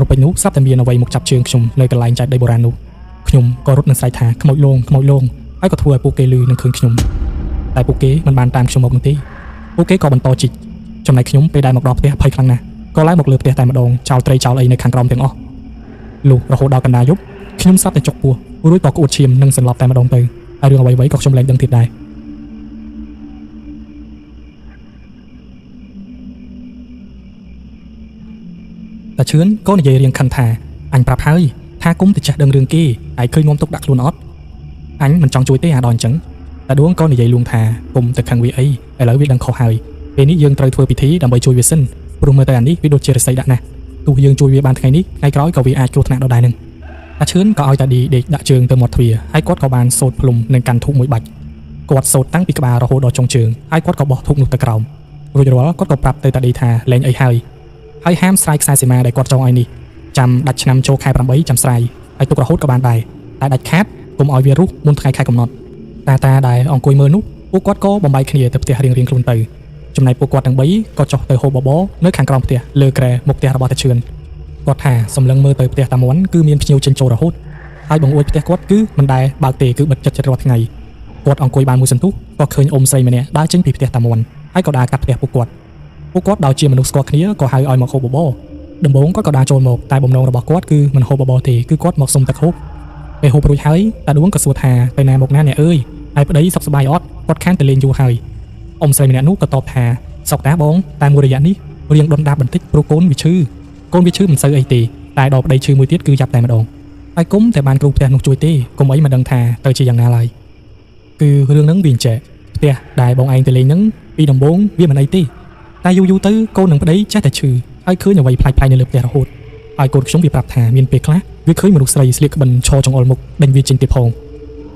យរពេចនោះស្រាប់តែមានអ្វីមកចាប់ជើងខ្ញុំនៅកន្លែងចែកដីបុរាណនោះខ្ញុំក៏រត់នឹងស្រែកថាខ្មោចលងខ្មោចលងហើយក៏ធ្វើឲ្យពួកគេលឺនឹងឃើញខ្ញុំតែពួកគេមិនបានតាមខ្ញុំមកនោះទេពួកគេក៏បន្តជីកចំណែកខ្ញុំពេលដែលមកដល់ផ្ទះភ័យខ្លាំងណាស់ក៏ឡើងមកលើផ្ទះតែម្ដងចោលត្រីចោលអីនៅខាងក្រោមទាំងអស់លុះរហូតដល់កណ្ដាលយប់ខ្ញុំស្រាប់តែចុកពោះរួចក៏ក្អួតឈាមនិងសន្លប់តែម្ដងទៅហើយរឿងអ្វីៗក៏ខ្ញុំលែងដឹងទៀតដែរតាឈឿនក៏និយាយរៀងខឹងថាអញប្រាប់ហើយថាគុំទៅចេះដឹងរឿងគេឯងឃើញងំទុកដាក់ខ្លួនអត់អញមិនចង់ជួយទេអាដល់អញ្ចឹងតាដួងក៏និយាយលួងថាគុំទៅខឹងវាអីឥឡូវវាដឹងខុសហើយពេលនេះយើងត្រូវធ្វើពិធីដើម្បីជួយវាសិនព្រោះមើលទៅអានេះវាដូចជារិស័យដាក់ណាស់ទោះយើងជួយវាបានថ្ងៃនេះថ្ងៃក្រោយក៏វាអាចគ្រោះថ្នាក់ដល់ដែរនឹងតាឈឿនក៏ឲ្យតាឌីដេកដាក់ជើងទៅមាត់ទ្វារហើយគាត់ក៏បានសូត្រភ្លុំនិងកាន់ធូបមួយបាច់គាត់សូត្រតាំងពីក្បាលរហូតដល់ចុងជើងហើយគាត់ក៏បោះធូបនោះទៅក្រោមរួចរាល់គាត់ក៏ប្រាប់ទៅតាឌីថាលែងអីហើយហើយហាមស្រាយខ្សែសីមាដែលគាត់ចងឲ្យនេះចាំដាច់ឆ្នាំចូលខែ8ចាំស្រាយហើយទុករហូតក៏បានដែរតែដាច់ខាតកុំឲ្យវារុះមុនថ្ងៃខែកំណត់តាតាដែលអង្គុយមើលនោះពួកគាត់ក៏បំបីគ្នាទៅផ្ទះរៀងៗខ្លួនទៅចំណែកពួកគាត់ទាំង3ក៏ចុះទៅហូបបបរនៅខាងក្រោមផ្ទះលើគ្រែមុខផ្ទះរបស់តាឈឿនគាត់ថាសម្លឹងមើលទៅផ្ទះតាមាន់គឺមានភ្ញៀវចេញចូលរហូតហើយបង្អួចផ្ទះគាត់គឺមិនដែលបើកទេគឺបិទចិត្តចិត្តរាល់ថ្ងៃគាត់អង្គុយបានមួយសន្ទុះក៏ឃើញអ៊ំស្រីម្នាក់ដើរចេញពីផ្ទះតាមាន់ហើយក៏ដើរកាត់ផ្ទះពួកគាត់ពួកគាត់ដោយជាមនុស្សស្គាល់គ្នាក៏ហៅឲ្យមកហូបបបរដំបូងគាត់ក៏ដើរចូលមកតែបំណងរបស់គាត់គឺមិនហូបបបរទេគឺគាត់មកសុំទឹកហូបពេលហូបរួចហើយតាដួងក៏សួរថាទៅណាមកណាអ្នកអើយហើយប្តីសុខសប្បាយអត់គាត់ខានទៅលេងយូរហើយអ៊ំស្រីម្នាក់នោះក៏តបថាសុខតាបងតែមួយរយៈនេះរៀងដុនដាបបន្តិចព្រោះកូនវាឈឺកូនវាឈឺមិនសូវអីទេតែដល់ប្តីឈឺមួយទៀតគឺយ៉ាប់តែម្ដង ហើយគុំតែបានគ្រូផ្ទះនោះជួយទេកុំអីមិនដឹងថាទៅជាយ៉ាងណាឡើយគឺរឿងហ្នឹងវាអញ្ចេះផ្ទះដែលបងឯងទៅលេងហ្នឹងពីដំបូងវាមិនអីទេតែយូរយូរទៅកូននឹងប្តីចេះតែឈឺហើយឃើញអ្វីប្លែកៗនៅលើផ្ទះរហូតហើយកូនខ្ញុំវាប្រាប់ថាមានពេលខ្លះវាឃើញមនុស្សស្រីស្លៀកក្បិនឈរចង្អុលមុខដេញវាចេញទៀតផ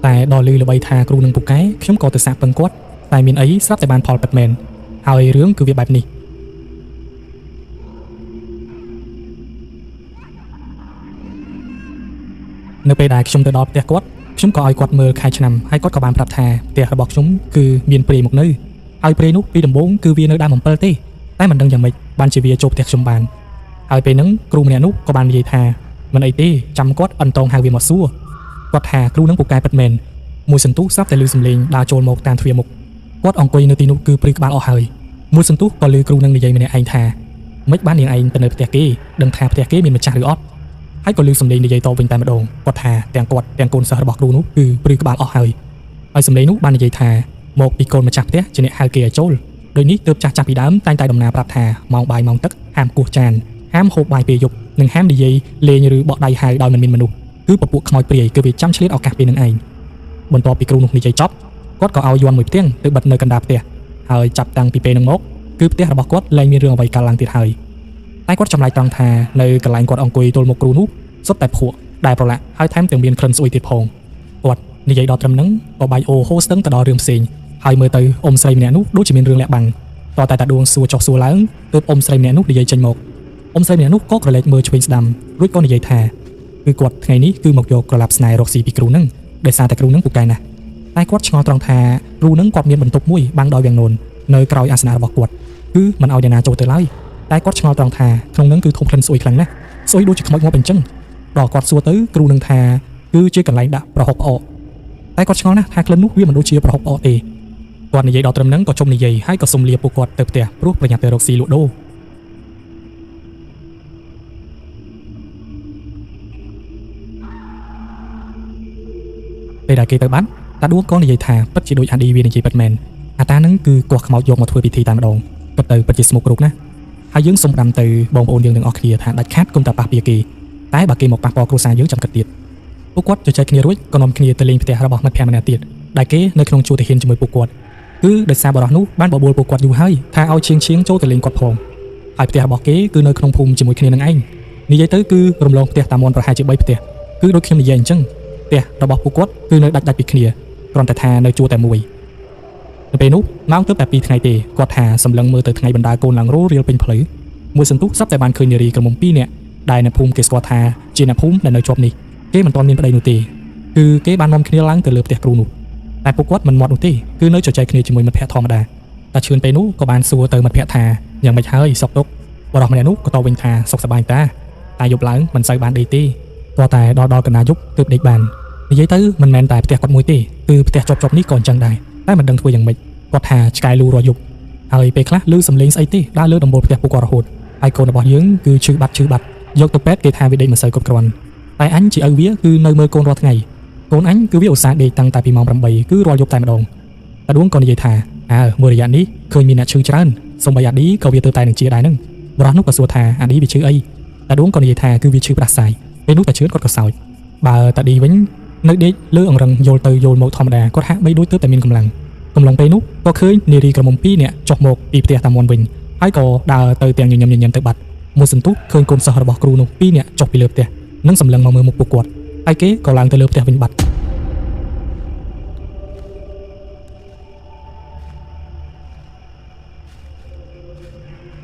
ងតែដល់ឮល្បីថាគ្រូនឹងពូកែខ្ញុំក៏ទៅសាកពឹងគាត់តែមានអីស្រាប់តែបានផលពិតមែនហើយរឿងគឺវាបែបនេះនៅពេលដែលខ្ញុំទៅដល់ផ្ទះគាត់ខ្ញុំក៏ឲ្យគាត់មើលខែឆ្នាំហើយគាត់ក៏បានប្រាប់ថាផ្ទះរបស់ខ្ញុំគឺមានព្រាយមកនៅហើយព្រាយនោះពីដំបូងគឺវានៅដើមអំពិលទេតែមិនដឹងយ៉ាងម៉េចបានជាវាចូលផ្ទះខ្ញុំបានហើយពេលហ្នឹងគ្រូម្នាក់នោះក៏បាននិយាយថាមិនអីទេចាំគាត់អន្តងហៅវាមកសួរគាត់ថាគ្រូនឹងពូកែពិតមែនមួយសន្ទុះស្រាប់តែឮសំឡេងដើរចូលមកតាមទ្វារមុខគាត់អង្គុយនៅទីនោះគឺព្រឺក្បាលអស់ហើយមួយសន្ទុះក៏ឮគ្រូនឹងនិយាយម្នាក់ឯងថាមិនបាននាងឯងទៅនៅផ្ទះគេដឹងថាផ្ទះគេមានម្ចាស់ឬអត់ហើយក៏ឮសំឡេងនិយាយតវិញតែម្ដងគាត់ថាទាំងគាត់ទាំងកូនសិស្សរបស់គ្រូនោះគឺព្រឺក្បាលអស់ហើយហើយសំឡេងនោះបាននិយាយថាមកពីកូនម្ចាស់ផ្ទះជាអ្នកហៅគេឲ្យចូលដោយនេះទើបចាស់ចាស់ពីដើមតែងតែដំណាប្រាប់ថាម៉ោងបាយម៉ោងទឹកហាមគោះចានហាមហូបបាយពេលយប់និងហាមនិយាយលេងឬបក់ដៃហៅដោយមិនមានមនុស្សគឺពពួកខ្មោចព្រាយគឺវាចាំឆ្លៀតឱកាសពេលនឹងឯងបន្ទាប់ពីគ្រូនោះនិយាយចប់គាត់ក៏ឲ្យយន់មួយផ្ទាំងទៅបិទនៅកណ្ដាលផ្ទះហើយចាប់តាំងពីពេលនឹងមកគឺផ្ទះរបស់គាត់លែងមានរឿងអ្វីកើតឡើងទៀតហើយតែគាត់ចម្លែកត្រង់ថានៅកន្លែងគាត់អង្គុយទល់មុខគ្រូនោះសុទ្ធតែភក់ដែលប្រឡាក់ហើយថែមទាំងមានក្លិនស្អុយទៀតផងគាត់និយាយដល់ត្រឹមហ្នឹងក៏បាយអូហូស្ទឹងទៅដល់រឿងផ្សេងហើយមើលទៅអ៊ំស្រីម្នាក់នោះដូចជាមានរឿងលាក់បាំងតតែតាដួងសួរចុះសួរឡើងទើបអ៊ំស្រីម្នាក់នោះនិយាយចេញមកអ៊ំស្រីម្នាក់នោះក៏ក្រឡេកមើលឆ្វេងស្ដាំរួចក៏និយាយថាគឺគាត់ថ្ងៃនេះគឺមកយកក្រឡាប់ស្នេហ៍រកស៊ីពីគ្រូនឹងដោយសារតែគ្រូនឹងពូកែណាស់តែគាត់ឆ្ងល់ត្រង់ថាគ្រូនឹងគាត់មានបន្ទប់មួយបាំងដោយវាំងនួននៅក្រោយអាសនៈរបស់គាត់គឺមិនឲ្យអ្នកណាចូលទៅឡើយតែគាត់ឆ្ងល់ត្រង់ថាក្នុងនឹងគឺធំក្លិនស្អុយខ្លាំងណាស់ស្អុយដូចជាខ្មោចងាប់អញ្ចឹងដល់គាត់សួរទៅគ្រូនឹងថាគឺជាកន្លែងដាក់ប្រហុកផ្អកតែគាត់ឆ្ងល់ណាស់ថាក្លិននោះវាមិនដូចជាប្រហុកផ្អកទេគាត់និយាយដល់ត្រឹមហ្នឹងក៏ជុំនិយាយហើយក៏សុំលាពួកគាត់ទៅផ្ទះព្រោះប្រញាប់ទៅរកស៊ីលក់ដូរពេលដែលគេទៅបានតាដួងក៏និយាយថាពិតជាដូចអាឌីវានិយាយពិតមែនអាតានឹងគឺកោះខ្មោចយកមកធ្វើពិធីតែម្ដងពិតទៅពិតជាស្មុគរូបណាហើយយើងសុំដាំទៅបងប្អូនយើងទាំងអស់គ្នាថាដាច់ខាតគុំតែប៉ះពាគេតែបើគេមកប៉ះពាល់គ្រួសារយើងចាំគិតទៀតពួកគាត់ជជែកគ្នារួចក៏នាំគ្នាទៅលេងផ្ទះរបស់មិត្តភក្តិម្នាក់ទៀតដែលគេនៅក្នុងជួរទាហានជាមួយពួកគាត់គឺដោយសារបរិះនោះបានបបួលពួកគាត់យូរហើយថាឲ្យឈៀងឈៀងចូលទៅលេងគាត់ផងហើយផ្ទះរបស់គេគឺនៅក្នុងភូមិជាមួយគ្នានឹងឯងនិយាយទៅគឺរំលងផ្ទះតាមន់ប្រហែលជា3ផ្ទះគឺដូចខ្ញុំនិយាយអញ្ចឹងផ្ទះរបស់ពួកគាត់គឺនៅដាច់ៗពីគ្នាគ្រាន់តែថានៅជួរតែមួយនៅពេលនោះម៉ោងទើបតែ2ថ្ងៃទេគាត់ថាសម្លឹងមើលទៅថ្ងៃបណ្ដាកូនឡើងរោរៀលពេញផ្លូវមួយសន្ទុះស្រាប់តែបានឃើញនារីក្រមុំ2នាក់ដែលអ្នកភូមិគេស្គាល់ថាជាអ្នកភូមិដែលនៅជាប់នេះគេមិនទាន់មានប្តីនោះទេគឺគេបាននាំគ្នាឡើងទៅលើផ្ទះគ្រូនោះតែពួកគាត់មិនមាត់នោះទេគឺនៅជជែកគ្នាជាមួយមិត្តភក្តិធម្មតាតែឈឿនពេលនោះក៏បានសួរទៅមិត្តភក្តិថាយ៉ាងម៉េចហើយសុខទុក្ខបរិះម្នាក់នោះក៏តបវិញថាសុខសប្បាយតាតែយប់ឡើងមិនសូវបានដេកទេទាល់តែដល់កណ្ដាលយប់ទើបដេកបាននិយាយទៅមិនមែនតែផ្ទះគាត់មួយទេគឺផ្ទះជាប់ៗនេះក៏អញ្ចឹងដែរតែមិនដឹងធ្វើយ៉ាងម៉េចគាត់ថាឆ្កែលូរាល់យប់ហើយពេលខ្លះឮសំឡេងស្អីទេដើរលើដំបូលផ្ទះពួកគាត់រហូតហើយកូនរបស់យើងគឺឈឺបាត់ឈឺបាត់យកទៅពេទ្យគេថាវាដេកមិនសូវគ្រប់គ្រាន់តែអញជាឪវាគឺនៅមើលកូនរាល់ថ្ងៃកូនអញគឺវាឧស្សាហ៍ដេកតាំងតែពីម៉ោង8គឺរាល់យប់តែម្ដងតាដួងក៏និយាយថាអើមួយរយៈនេះឃើញមានអ្នកឈឺច្រើនសូម្បីអាឌីក៏វាទៅតែនឹងជាដែរហ្នឹងបរិះនោះក៏សួរថាអាឌីវាឈឺអីតាដួងក៏និយាយថាគឺវាឈឺផ្ដាសាយពេលនោះតាជឿនគាត់ក៏សើចបើតាឌីវិញនៅដេកលើអង្រឹងយល់ទៅយល់មកធម្មតាគាត់ហាក់បីដូចទៅតែមានកម្លាំងកំឡុងពេលនោះក៏ឃើញនារីក្រមុំ2នាក់ចុះមកពីផ្ទះតាមន់វិញហើយក៏ដើរទៅទាំងញញឹមញញឹមទៅបាត់មួយសន្ទុះឃើញកូនសិស្សរបស់គ្រូនោះ2នាក់ចុះពីលើផ្ទះនិងសម្លឹងមកមើលមុខពួកគាត់ហើយគេក៏ឡើងទៅលើផ្ទះវិញបាត់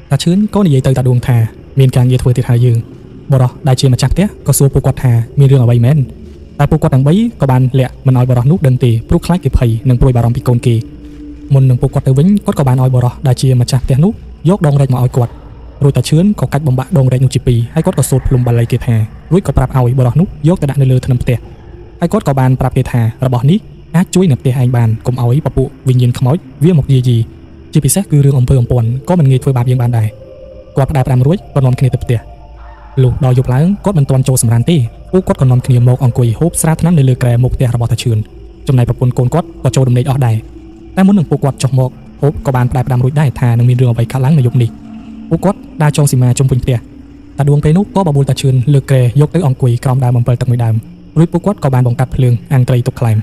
តាឈឿនក៏និយាយទៅតាដួងថាមានការងារធ្វើទៀតហើយយើងបរិះដែលជាម្ចាស់ផ្ទះក៏សួរពួកគាត់ថាមានរឿងអ្វីមែនតែពួកគាត់ទាំង3ក៏បានលាក់មិនឲ្យបរិះនោះដឹងទេព្រោះខ្លាចគេភ័យនិងព្រួយបារម្ភពីកូនគេមុននឹងពួកគាត់ទៅវិញគាត់ក៏បានឲ្យបរិះដែលជាម្ចាស់ផ្ទះនោះយកដងរែកមកឲ្យគាត់រួចតាឈឿនក៏កាច់បំបាក់ដងរែកនោះជាពីរហើយគាត់ក៏សូត្រភ្លុំបាលីគេថារួចក៏ប្រាប់ឲ្យបរិះនោះយកទៅដាក់នៅលើធ្នឹមផ្ទះហើយគាត់ក៏បានប្រាប់គេថារបស់នេះអាចជួយនៅផ្ទះឯងបានកុំឲ្យពពួកវិញ្ញាណខ្មោចវាមកយាយីជាពិសេសគឺរឿងអំពើអំព័ន្ធក៏មិនងាយធ្វើបាបយើងបានដែរគាត់ផ្ដែផ្ដាំរួចក៏នាំគ្នាទៅផ្ទះលុះដល់យប់ឡើងគាត់មិនទាន់ចូលសម្រានទេពួកគាត់ក៏នាំគ្នាមកអង្គុយហូបស្រាថ្នាំនៅលើគ្រែមុខផ្ទះរបស់តាឈឿនចំណែកប្រពន្ធកូនគាត់ក៏ចូលដំណេកអស់ដែរតែមុននឹងពួកគាត់ចុះមកហូបក៏បានផ្ដែផ្ដាំរួចដែរថានឹងមានរឿងអ្វីកើតឡើងនៅយប់នេះពួកគាត់ដើរចងសីមាជុំវិញផ្ទះ តាដួងពេលនោះក៏បបួលតាឈឿនលើកគ្រែយកទៅអង្គុយក្រោមដើមអំពិលទឹកមួយដើមរួចពួកគាត់ក៏បានបង្កាត់ភ្លើងអាំងត្រីទុកក្លែម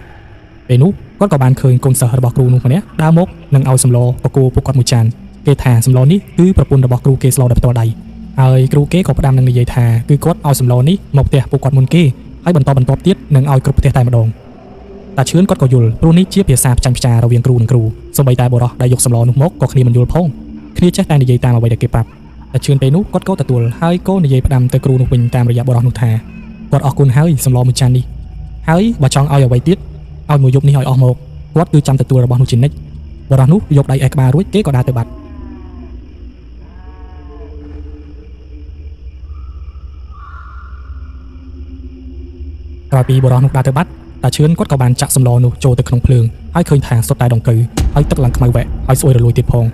ពេលនោះគាត់ក៏បានឃើញកូនសិស្សរបស់គ្រូនោះម្នាក់ដើរមកនិងឲ្យសម្លបកគោពួកគាត់មួយចានគេថាសម្លនេះគឺប្រពន្ធរបស់គ្រូគេស្លដោយផ្ទាល់ដៃហើយគ្រូគេក៏ផ្ដាំនឹងនិយាយថាគឺគាត់ឲ្យសម្លនេះមកផ្ទះពួកគាត់មុនគេហើយបន្តបន្ទាប់ទៀតនឹងឲ្យគ្រប់ផ្ទះតែម្ដងតាឈឿនគាត់ក៏យល់ព្រោះនេះជាភាសាផ្ចាញ់ផ្ចារវាងគ្រូនិងគ្រូសូម្បីតែបុរសដែលយកសម្លនោះមកក៏គ្នាមិនយល់ផងគ្នាចេះតែនិយាយតាមអ្វីដែលគេប្រាប់តាឈឿនពេលនោះគាត់ក៏ទទួលហើយក៏និយាយផ្ដាំទៅគ្រូនោះវិញតាមរយៈបុរសនោះថាគាត់អរគុណហើយសម្លមួយចាននេះហើយបើចង់ឲ្យអ្វីទៀតឲ្យមួយយប់នេះឲ្យអស់មកគាត់គឺចាំទទួលរបស់នោះជានិច្ចបុរសនោះយកដៃអេះក្បាលរួចគេក៏ដើរទៅបាត់ក្រោយពីបុរសនោះដើរទៅបាត់តាឈឿនគាត់ក៏បានចាក់សម្លនោះចូលទៅក្នុងភ្លើងហើយឃើញថាសុទ្ធតែដង្កូវហើយទឹកឡើងខ្មៅវែកហើយស្អុយរលួយទៀតផ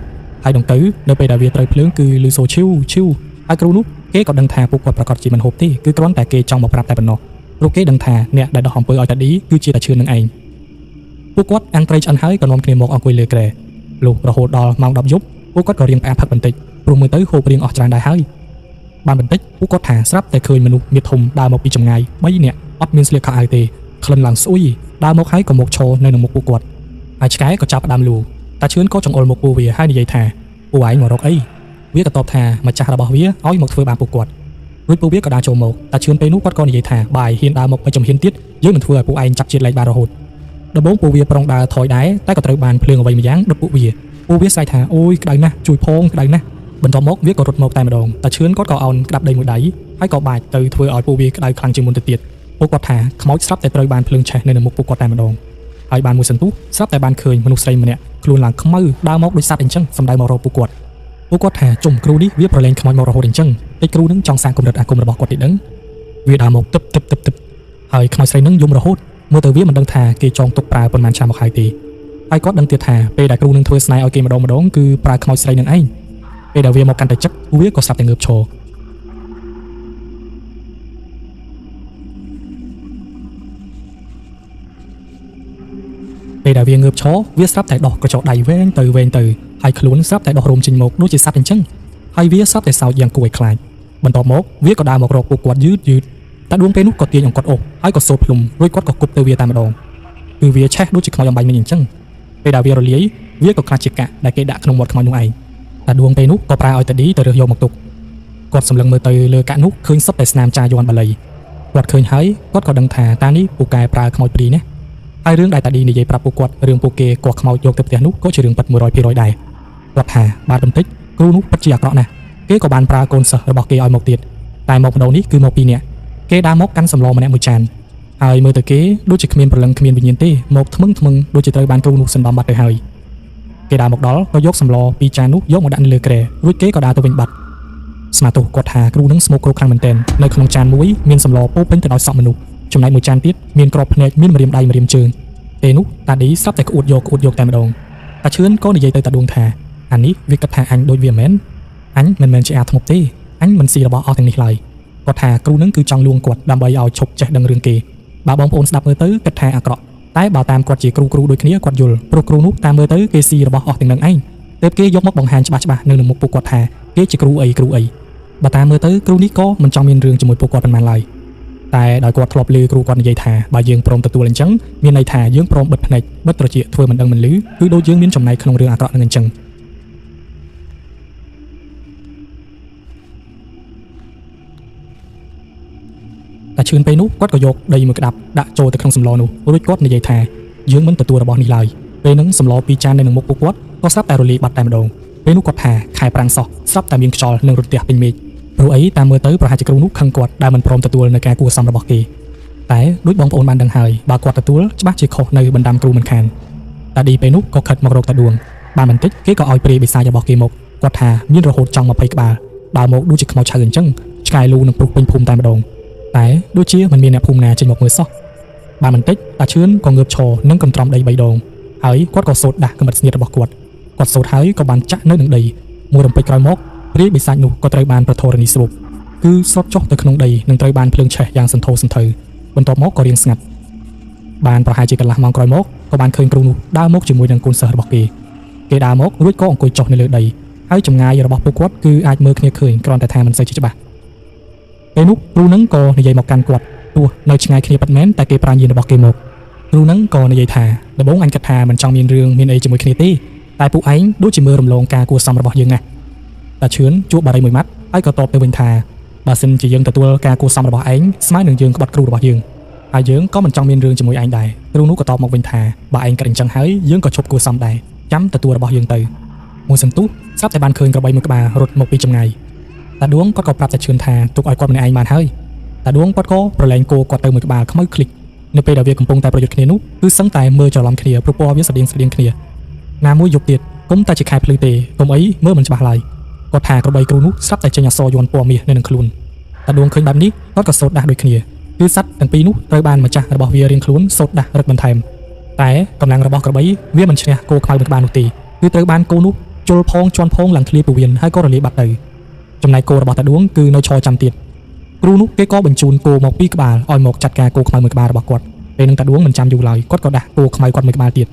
ងហើយដង្កូវនៅពេលដែលវាត្រូវភ្លើងគឺលឺសូឈីវឈីវហើយគ្រូនោះគេក៏ដឹងថាពួកគាត់ប្រកាសជាមិនហូបទេគឺគ្រាន់តែគេចង់មកប្រាប់តែប៉ុណ្ណោះព្រោះគេដឹងថាអ្នកដែលដោះអំពើឲ្យតាឌីគឺជាតាឈឿននឹងឯងពួកគាត់អាំងត្រីឆ្អិនហើយក៏នាំគ្នាមកអង្គុយលើគ្រែលុះរហូតដល់ម៉ោង10យប់ពួកគាត់ក៏រៀងផ្អាកផឹកបន្តិចព្រោះមើលទៅហូបរៀងអស់ច្រើនដែរហើយបានបន្តិចពួកគាត់ថាស្រាប់តែឃើញមនុស្សមាឌធំដើរមកពីចម្ងាយ3នាក់អត់មានស្លៀកខោអាវទេក្លិនឡើងស្អុយដើរមកហើយក៏មកឈរនៅនឹងមុខពួកគាត់ហើយឆ្កែក៏ចាប់ផ្ដើមលូតាឈឿនក៏ចង្អុលមុខពួកវាហើយនិយាយថាពួកឯងមករកអីវាក៏តបថាម្ចាស់របស់វាឲ្យមកធ្វើបាបពួកគាត់រួចពួកវាក៏ដើរចូលមកតាឈឿនពេលនោះគាត់ក៏និយាយថាបាយហ៊ានដើរមកមួយជំហានទៀតយើងនឹងធ្វើឲ្យពួកឯងចាប់ជាតិលេខបានរហូតដំបូងពួកវាប្រុងដើរថយដែរតែក៏ត្រូវបានភ្លើងអ្វីម្យ៉ាងដុតពួកវាពួកវាស្រែកថាអូយក្តៅណាស់ជួយផងក្តៅណាស់បន្ទាប់មកវាក៏រត់មកតែម្ដងតាឈឿនគាត់ក៏អោនក្តាប់ដីមួយដៃហើយក៏បាចទៅធ្វើឲ្យពួកវាក្តៅខ្លាំងជាងមុនទៅទៀតពួកគាត់ថាខ្មោចស្រាប់តែត្រូវបានភ្លើងឆេះនៅនៅមុខពួកគាត់តែម្ដងហើយបានមួយសន្ទុះស្រាប់តែបានឃើញមនុស្សស្រីម្នាក់ខ្លួនឡើងខ្មៅដើរមកដូចសត្វអញ្ចឹងសំដៅមករកពួកគាត់ពួកគាត់ថាជុំគ្រូនេះវាប្រឡែងខ្មោចមករហូតអញ្ចឹងតិចគ្រូនឹងចង់សាងកម្រិតអាគមរបស់គាត់ទីដឹងវាដើរមកទឹបទឹបទឹបទឹបហើយខ្មោចស្រីនឹងយំរហូតមើលទៅវាមិនដឹងថាគេចងទុកប្រើប៉ុន្មានឆ្នាំមកហើយទេហើយគាត់ដឹងទៀតថាពេលដែលគ្រូនឹងធ្វើស្នេហ៍ឲ្យគេម្ដងម្ដងគឺប្រើខ្មោចស្រីនឹងឯងពេលដែលវាមកកាន់តែចឹកវាក៏ស្រាប់តែងើបឈរពេលដែលវាងើបឈរវាស្រាប់តែដោះក្រចកដៃវែងទៅវែងទៅហើយខ្លួនស្រាប់តែដោះរោមចេញមកដូចជាសត្វអញ្ចឹងហើយវាស្រាប់តែសោចយ៉ាងគួរឲ្យខ្លាចបន្ទាប់មកវាក៏ដើរមករកពួកគាត់យឺតយឺតតាដួងពេលនោះក៏ទាញអង្កត់អូសហើយក៏សូត្រភ្លុំរួចគាត់ក៏គប់ទៅវាតែម្ដងគឺវាឆេះដូចជាខ្មោចអំបញ្ញមិញអញ្ចឹងពេលដែលវារលាយវាក៏ខ្លាចជាកាក់ដែលគេដាក់ក្នុងមាត់ខ្មោចនោះឯងតាដួងពេលនោះក៏ប្រើឲ្យតាឌីទៅរើសយកមកទុកគាត់សម្លឹងមើលទៅលើកាក់នោះឃើញសុទ្ធតែស្នាមចាយ័ន្តបាលីគាត់ឃើញហើយគាត់ក៏ដឹងថាតានេះពូកែប្រើខ្មោចព្រីណាហើយរឿងដែលតាឌីនិយាយប្រាប់ពួកគាត់រឿងពួកគេកោះខ្មោចយកទៅផ្ទះនោះក៏ជារឿងពិត100%ដែរគាត់ថាបាទបន្តិចគ្រូនោះពិតជាអាក្រក់ណាស់គេក៏បានប្រើកូនសិស្សរបស់គេឲ្យមកទៀតតែមកម្ដងនេះគឺមកពីរនាក់គេដើរមកកាន់សម្លម្នាក់មួយចានហើយមើលទៅគេដូចជាគ្មានព្រលឹងគ្មានវិញ្ញាណទេមកថ្មឹងថ្មឹងដូចជាត្រូវបានគ្រូនោះសណ្ដំបាត់ទៅហើយគេដើរមកដល់ក៏យកសម្លពីរចាននោះយកមកដាក់នៅលើគ្រែរួចគេក៏ដើរទៅវិញបាត់ស្មាទោសគាត់ថាគ្រូនឹងស្មោកគ្រោកខ្លាំងមែនទែននៅក្នុងចានមួយមានសម្លពោពេញទៅដោយសក់មនុស្សចំណែកមួយចានទៀតមានក្របភ្នែកមានម្រាមដៃម្រាមជើងពេលនោះតាឌីស្រាប់តែក្អួតយកក្អួតយកតែម្ដងតាឈឿនក៏និយាយទៅតាដួងថាអានេះវាគិតថាអញដូចវាមែនអញមិនមែនជាអាធ្មប់ទេអញមិនស៊ីរបស់អស់ទាំងនេះឡើយគាត់ថាគ្រូនឹងគឺចង់លួងគាត់ដើម្បីឲ្យឈប់ចេះដឹងរឿងគេបើបងប្អូនស្ដាប់មើលទៅគិតថាអាក្រក់តែបើតាមគាត់ជាគ្រូៗដូចគ្នាគាត់យល់ព្រោះគ្រូនោះតាមមើលទៅគេស៊ីរបស់អស់ទាំងនឹងឯងទើបគេយកមកបង្ហាញច្បាស់ៗនៅនឹងមុខពួកគាត់ថាគេជាគ្រូអីគ្រូអីបើតាមមើលទៅគ្រូនេះក៏មិនចង់មានរឿងជាមួយពួកគាត់ប៉ុន្មានឡើយតែដោយគាត់ធ្លាប់ឮគ្រូគាត់និយាយថាបើយើងព្រមទទួលអញ្ចឹងមានន័យថាយើងព្រមបិទភ្នែកបិទត្រចៀកធ្វើមិនដឹងមិនឮគឺដូចយើងមានចំណែកក្នុងរឿងអាក្រក់នឹងអញ្ចឹងតាឈឿនពេលនោះគាត់ក៏យកដីមួយក្តាប់ដាក់ចូលទៅក្នុងសម្លនោះរួចគាត់និយាយថាយើងមិនទទួលរបស់នេះឡើយពេលហ្នឹងសម្លពីរចាននៅនឹងមុខពួកគាត់ក៏ស្រាប់តែរលាយបាត់តែម្ដងពេលនោះគាត់ថាខែប្រាំងសោះស្រាប់តែមានខ្យល់និងរន្ទះពេញមេឃព្រោះអីតាមមើលទៅប្រហែលជាគ្រូនោះខឹងគាត់ដែលមិនព្រមទទួលនៅការគួរសមរបស់គេតែដូចបងប្អូនបានដឹងហើយបើគាត់ទទួលច្បាស់ជាខុសនៅបណ្ដាំគ្រូមិនខានតាឌីពេលនោះក៏ខិតមករកតាដួងបានបន្តិចគេក៏ឲ្យព្រាយបិសាចរបស់គេមកគាត់ថាមានរហូតចង់20ក្បាលដើរមកដូចជាខ្មោចឆៅអញ្ចឹងឆ្កែលូនឹងព្រុសពេញភូមិតែម្ដងតែដូចជាមិនមានអ្នកភូមិណាចេញមកមើលសោះបានបន្តិចតាឈឿនក៏ងើបឈរនិងកន្ទ្រំដី3ដងហើយគាត់ក៏សូត្រដាស់កម្រិតស្នៀតរបស់គាត់គាត់សូត្រហើយក៏បានចាក់នៅនឹងដីមួយរំពេចក្រោយមកព្រាយបិសាចនោះក៏ត្រូវបានប្រធរណីស្រូបគឺស្រុតចុះទៅក្នុងដីនិងត្រូវបានភ្លើងឆេះយ៉ាងសន្ធោសន្ធៅបន្ទាប់មកក៏រៀងស្ងាត់បានប្រហែលជាកន្លះម៉ោងក្រោយមកក៏បានឃើញគ្រូនោះដើរមកជាមួយនឹងកូនសិស្សរបស់គេគេដើរមករួចក៏អង្គុយចុះនៅលើដីហើយចម្ងាយរបស់ពួកគាត់គឺអាចមើលគ្នាឃើញគ្រាន់តែថាមិនសូវជាច្បាស់ ពេលនោះគ្រូនឹងក៏និយាយមកកាន់គាត់ទោះនៅឆ្ងាយគ្នាពិតមែនតែគេប្រាញានរបស់គេមកគ្រូនឹងក៏និយាយថាដំបូងអញគិតថាមិនចង់មានរឿងមានអីជាមួយគ្នាទេតែពួកឯងដូចជាមើលរំលងការគួរសមរបស់យើងណាស់តាឈឿនជួបបារីមួយម៉ាត់ហើយក៏តបទៅវិញថាបើសិនជាយើងទទួលការគួរសមរបស់ឯងស្មើនឹងយើងក្បត់គ្រូរបស់យើងហើយយើងក៏មិនចង់មានរឿងជាមួយឯងដែរគ្រូនោះក៏តបមកវិញថាបើឯងគិតអញ្ចឹងហើយយើងក៏ឈប់គួរសមដែរចាំទទួលរបស់យើងទៅមួយសន្ទុះស្រាប់តែបានឃើញក្របីមួយក្បាលរត់មកពីចម្ងាយតាដួងគាត់ក៏ប្រាប់តាឈឿនថាទុកឲ្យគាត់ម្នាក់ឯងបានហើយតាដួងគាត់ក៏ប្រឡែងគោគាត់ទៅមួយក្បាលខ្មៅឃ្លិចនៅពេលដែលវាកំពុងតែប្រយុទ្ធគ្នានោះគឺសឹងតែមើលច្រឡំគ្នាព្រោះពណ៌វាស្រដៀងស្រដៀងគ្នាណាមួយយប់ទៀតគុំតែជាខែភ្លឺទេគុំអីមើលមិនច្បាស់ឡើយគាត់ថាក្របីគ្រូនោះស្រាប់តែចេញអក្សរយ័ន្តពណ៌មាសនៅនឹងខ្លួនតាដួងឃើញបែបនេះគាត់ក៏សូត្រដាស់ដូចគ្នាគឺសត្វទាំងពីរនោះត្រូវបានម្ចាស់របស់វារៀងខ្លួនសូត្រដាស់រឹតបន្ថែមតែកម្លាំងរបស់ក្របីវាមិនឈ្នះគោខ្មៅមួយក្បាលនោះទេគឺត្រូវបានគោនោះជុលផងជន់ផងឡើងធ្លាយពោះវៀនហើយក៏រលាយបាត់ទៅចំណែកគោរបស់តាដួងគឺនៅឈរចាំទៀតគ្រូនោះគេក៏បញ្ជូនគោមកពីរក្បាលឲ្យមកចាត់ការគោខ្មៅមួយក្បាលរបស់គាត់ពេលនឹងតាដួងមិនចាំយូរឡើយគាត់ក៏ដាស់គោខ្មៅគាត់មួយក្បាលទៀ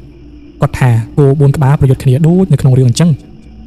តគាត់ថាគោ4ក្បាលប្រយុទ្ធគ្នាដូចនៅក្នុងរឿងអញ្ចឹង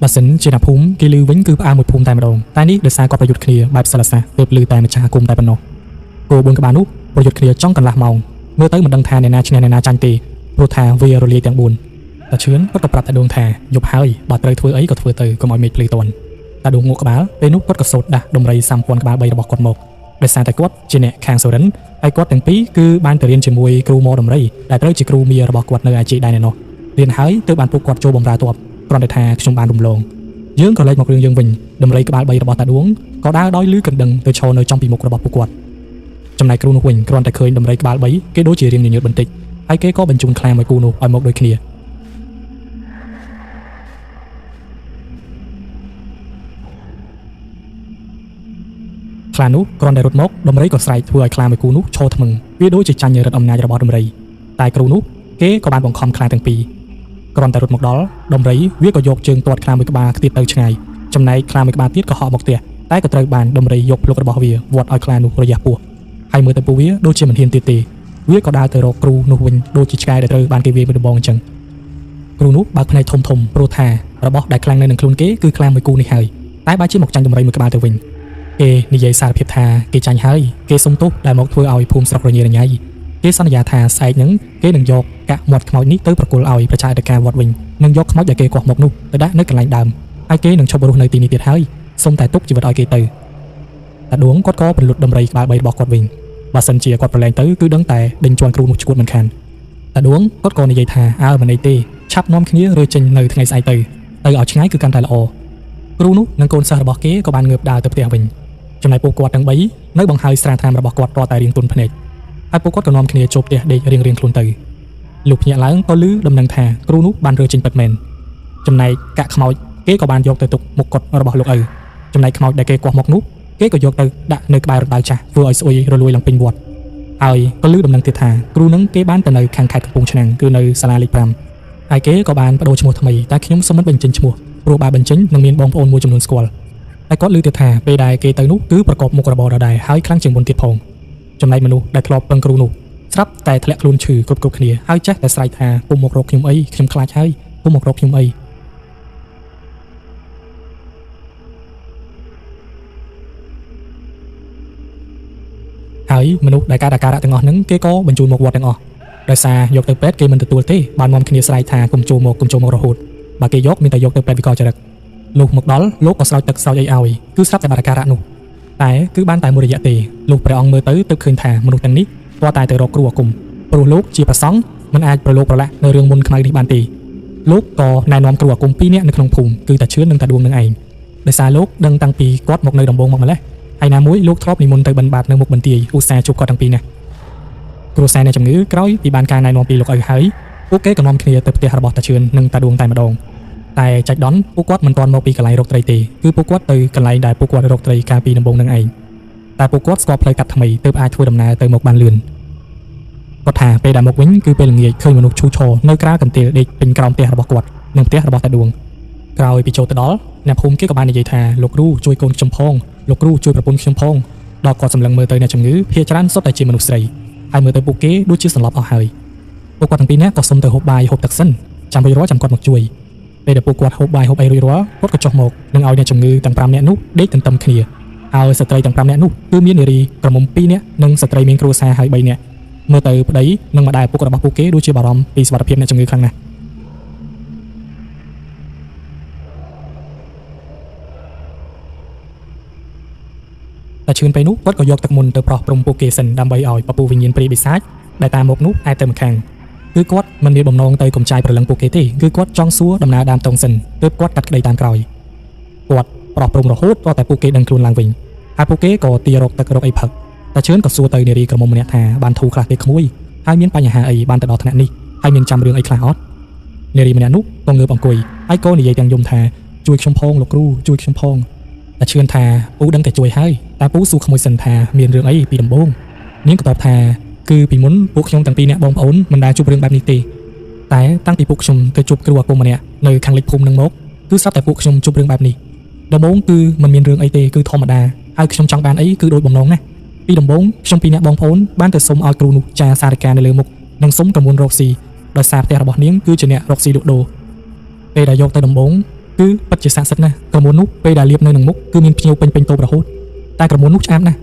បើសិនជាអ្នកភូមិគេលឺវិញគឺផ្អើលមួយភូមិតែម្ដងតែនេះដោយសារគាត់ប្រយុទ្ធគ្នាបែបសិលសាស្ត្រទើបលឺតែម្ចាស់អាគមតែប៉ុណ្ណោះគោ4ក្បាលនោះប្រយុទ្ធគ្នាចង់កន្លះម៉ោងមើលទៅមិនដឹងថាអ្នកណាឈ្នះអ្នកណាចាញ់ទេព្រោះថាវារលាយទាំង4តាឈឿនគាត់ក៏ប្រាប់តាដួងថាយប់ហើយបើត្រូវធ្វើអីក៏ធ្វើទៅកុំឲ្យមេឃភ្លឺតន់តាដួងងក់ក្បាលពេលនោះគាត់ក៏សូត្រដាស់ដំរីសម្ព័ន្ធក្បាល3របស់គាត់មកដោយសារតែគាត់ជាអ្នកខាងសូរិនហើយគាត់ទាំងពីរគឺបានទៅរៀនជាមួយគ្រូម៉ដំរីដែលត្រូវជាគ្រូមារបស់គាត់នៅអាជីដែរណែនោះរៀនហើយទើបបានពួកគាត់ចូលបម្រើទ័ពគ្រាន់តែថាខ្ញុំបានរំលងយើងក៏លេចមករឿងយើងវិញដំរីក្បាល3របស់តាដួងក៏ដើរដោយលឺកណ្ដឹងទៅឈរនៅចំពីមុខរបស់ពួកគាត់ចំណែកគ្រូនោះវិញគ្រាន់តែឃើញដំរីក្បាល3គេដូចជារៀងញញើតបន្តិចហើយគេក៏បញ្ជូនខ្លាមួយគូនោះឲ្យមកដូចគ្នាខ្លានោះគ្រាន់តែរត់មកដំរីក៏ស្រែកធ្វើឲ្យខ្លាមួយគូនោះឈរថ្មឹងវាដូចជាចាញ់រិទ្ធអំណាចរបស់ដំរីតែគ្រូនោះគេក៏បានបង្ខំខ្លាទាំងពីរគ្រាន់តែរត់មកដល់ដំរីវាក៏យកជើងទាត់ខ្លាមួយក្បាលខ្ទាតទៅឆ្ងាយចំណែកខ្លាមួយក្បាលទៀតក៏ហក់មកផ្ទះតែក៏ត្រូវបានដំរីយកភ្លុករបស់វាវាត់ឲ្យខ្លានោះរយះពោះហើយមើលទៅពួកវាដូចជាមិនហ៊ានទៀតទេវាក៏ដើរទៅរកគ្រូនោះវិញដូចជាឆ្កែដែលត្រូវបានគេវាយមួយដំបងអញ្ចឹងគ្រូនោះបើកភ្នែកធំធំព្រោះថារបស់ដែលខ្លាំងនៅនឹងខ្លួនគេគឺខ្លាមួយគូនេះហើយតែបែរជាមកចាញ់ដំរីមួយក្បាលទៅវិញគេនិយាយសារភាពថាគេចាញ់ហើយគេសុំទោសដែលមកធ្វើឲ្យភូមិស្រុករញ៉េរញ៉ៃគេសន្យាថាស្អែកហ្នឹងគេនឹងយកកាក់មាត់ខ្មោចនេះទៅប្រគល់ឲ្យប្រជាអធិការវត្តវិញនឹងយកខ្មោចដែលគេគាស់មកនោះទៅដាក់នៅកន្លែងដើមហើយគេនឹងឈប់រស់នៅទីនេះទៀតហើយសុំតែទុកជីវិតឲ្យគេទៅតាដួងគាត់ក៏ពលុតដំរីក្បាល3របស់គាត់វិញបើសិនជាគាត់ប្រឡែងទៅគឺដឹងតែដេញជន់គ្រូនោះឈួតមិនខានតាដួងគាត់ក៏និយាយថាអើមិនអីទេឆាប់នាំគ្នារើចេញនៅថ្ងៃស្អែកទៅទៅឲ្យឆ្ងាយគឺកាន់តែល្អគ្រូនោះនិងកូនសិស្សរបស់គេក៏បានងើបដើរទៅផ្ទះវិញចំណែកពួកគាត់ទាំង3នៅបង្ហើយស្រាថ្នាំរបស់គាត់ទាល់តែរៀងទន់ភ្នែកហើយពួកគាត់ក៏នាំគ្នាចូលផ្ទះដេករៀងៗខ្លួនទៅលុះភ្ញាក់ឡើងក៏ឮដំណឹងថាគ្រូនោះបានរើចេញពិតមែនចំណែកកាក់ខ្មោចគេក៏បានយកទៅទុកមុខកុដរបស់លោកឪចំណែកខ្មោចដែលគេគាស់មកនោះគេក៏យកទៅដាក់នៅក្បែររណ្ដៅចាស់ធ្វើឲ្យស្អុយរលួយឡើងពេញវត្តហើយក៏ឮដំណឹងទៀតថាគ្រូនឹងគេបានទៅនៅខាងខេត្តកំពង់ឆ្នាំងគឺនៅសាលាលេខ5ហើយគេក៏បានបដូរឈ្មោះថ្មីតែខ្ញុំសូមមិនបញ្ចេញឈ្មោះព្រោះបើបញ្ចេញនឹងមានបងប្អូនមួយចំនួនស្គាល់តែគាត់ឮទៀតថាពេលដែលគេទៅនោះគឺប្រកបមុខរបរដដែលហើយខ្លាំងជាងមុនទៀតផងចំណែកមនុស្សដែលធ្លាប់ពឹងគ្រូនោះស្រាប់តែធ្លាក់ខ្លួនឈឺគ្រប់គ្រប់គ្នាហើយចេះតែស្រែកថាពុំមករកខ្ញុំអីខ្ញុំខ្លាចហើយពុំមករកខ្ញុំអីហើយមនុស្សដែលកើតអាការៈទាំងអស់ហ្នឹងគេក៏បញ្ជូនមកវត្តទាំងអស់ដោយសារយកទៅពេទ្យគេមិនទទួលទេបាននាំគ្នាស្រែកថាកុំចូលមកកុំចូលមករហូតបើគេយកមានតែយកទៅពេទ្យវិកលចរិតលុះមកដល់លោកក៏ស្រោចទឹកស្រោចអីឲ្យគឺស្រាប់តែបាត់អាការៈនោះតែគឺបានតែមួយរយៈទេលុះព្រះអង្គមើលទៅទើបឃើញថាមនុស្សទាំងនេះទាល់តែទៅរកគ្រូអាគមព្រោះលោកជាព្រះសង្ឃមិនអាចប្រឡូកប្រឡាក់នៅរឿងមុនខ្មៅនេះបានទេលោកក៏ណែនាំគ្រូអាគម2នាក់នៅក្នុងភូមិគឺតាឈឿននិងតាដួងនឹងឯងដោយសារលោកដឹងតាំងពីគាត់មកនៅដំបងមកម្លេះហើយណាមួយលោកធ្លាប់និមន្តទៅបិណ្ឌបាតនៅមុខបន្ទាយឧស្សាហ៍ជួបគាត់ទាំងពីរនាក់គ្រួសារអ្នកជំងឺក្រោយពីបានការណែនាំពីលោកឪហើយពួកគេក៏នាំគ្នាទៅផ្ទះរបស់តាឈឿននិងតាដួងតែម្ដងតែចៃដន្យពួកគាត់មិនទាន់មកពីកន្លែងរកត្រីទេគឺពួកគាត់ទៅកន្លែងដែលពួកគាត់រកត្រីកាលពីដំបូងនឹងឯងតែពួកគាត់ស្គាល់ផ្លូវកាត់ថ្មីទើបអាចធ្វើដំណើរទៅមកបានលឿនគាត់ថាពេលដែលមកវិញគឺពេលល្ងាចឃើញមនុស្សឈូឆរនៅក្រៅកន្ទេលដេកពេញក្រោមផ្ទះរបស់គាត់និងផ្ទះរបស់តាដួងក្រោយពីចូលទៅដល់អ្នកភូមិគេក៏បាននិយាយថាលោកគ្រូជួយកូនខ្ញុំផងលោកគ្រូជួយប្រពន្ធខ្ញុំផងដល់គាត់សម្លឹងមើលទៅអ្នកជំងឺភាគច្រើនសុទ្ធតែជាមនុស្សស្រីហើយមើលទៅពួកគេដូចជាសន្លប់អស់ហើយពួកគាត់ទាំងពីរនាក់ក៏សុំទៅហូបបាយហូបទឹកសិនចាំរួចរាល់ចាំគាត់មកជួយពេលដែលពួកគាត់ហូបបាយហូបអីរួចរាល់គាត់ក៏ចុះមកនឹងឲ្យអ្នកជំងឺទាំង5នាក់នោះដេកទន្ទឹមគ្នា ហើយស្ត្រីទាំង5នាក់នោះគឺមាននារីក្រមុំ2នាក់និងស្ត្រីមានគ្រួសារហើយ3នាក់មើលទៅប្តីនិងម្ដាយឪពុករបស់ពួកគេដូចជាបារម្ភពីសុវត្ថិភាពអ្នកជំងឺខ្លាំងណាស់តែឈឿនពេលនោះគាត់ក៏យកទឹកមន្តទៅប្រោះព្រំពួកគេសិនដើម្បីឲ្យពពុះវិញ្ញាណព្រាយបិសាចដែលតាមមកនោះអាចទៅម្ខាងគឺគាត់មិនមានបំណងទៅកំចាយព្រលឹងពួកគេទេគឺគាត់ចង់សួរដំណើរដើមតងសិនទើបគាត់កាត់ក្តីតាមក្រោយគាត់ប្រោះព្រំរហូតទាល់តែពួកគេដឹងខ្លួនឡើងវិញហើយពួកគេក៏ទារកទឹករកអីផឹកតែឈឿនក៏សួរទៅនារីក្រមុំម្នាក់ថាបានធូរខ្លះទេក្មួយហើយមានបញ្ហាអីបានទៅដល់ថ្នាក់នេះហើយមានចាំរឿងអីខ្លះអត់នារីម្នាក់នោះក៏ងើបអង្គុយហើយក៏និយាយទាំងយំថាជួយខ្ញុំផងលោកគ្រូជួយខ្ញុំផងតែឈឿនថាពូដឹងតែជួយហើយតែពូសួរក្មួយសិនថាមានរឿងអីពីដំបូងនាងក៏តបថាគឺពីមុនពួកខ្ញុំទាំងពីរនាក់បងប្អូនមិនដែលជួបរឿងបែបនេះទេតែតាំងពីពួកខ្ញុំទៅជួបគ្រូអាគមម្នាក់នៅខាងលិចភូមិនឹងមកគឺស្រាប់តែពួកខ្ញុំជួបរឿងបែបនេះដំបូងគឺមិនមានរឿងអីទេគឺធម្មតាហើយខ្ញុំចង់បានអីគឺដូចបំណងណាពីដំបូងខ្ញុំពីរនាក់បងប្អូនបានទៅសុំឲ្យគ្រូនោះចាសារិកានៅលើមុខនិងសុំក្រមួនរកស៊ីដោយសារផ្ទះរបស់នាងគឺជាអ្នករកស៊ីលក់ដូរពេលដែលយកទៅដំបូងគឺពិតជាស័ក្តិសិទ្ធិណាស់ក្រមួននោះពេលដែលលាបនៅនឹងមុខគឺមានភ្ញៀវពេញពេញតូបរហូតតែក្រមួននោះឆ្អាបណាស់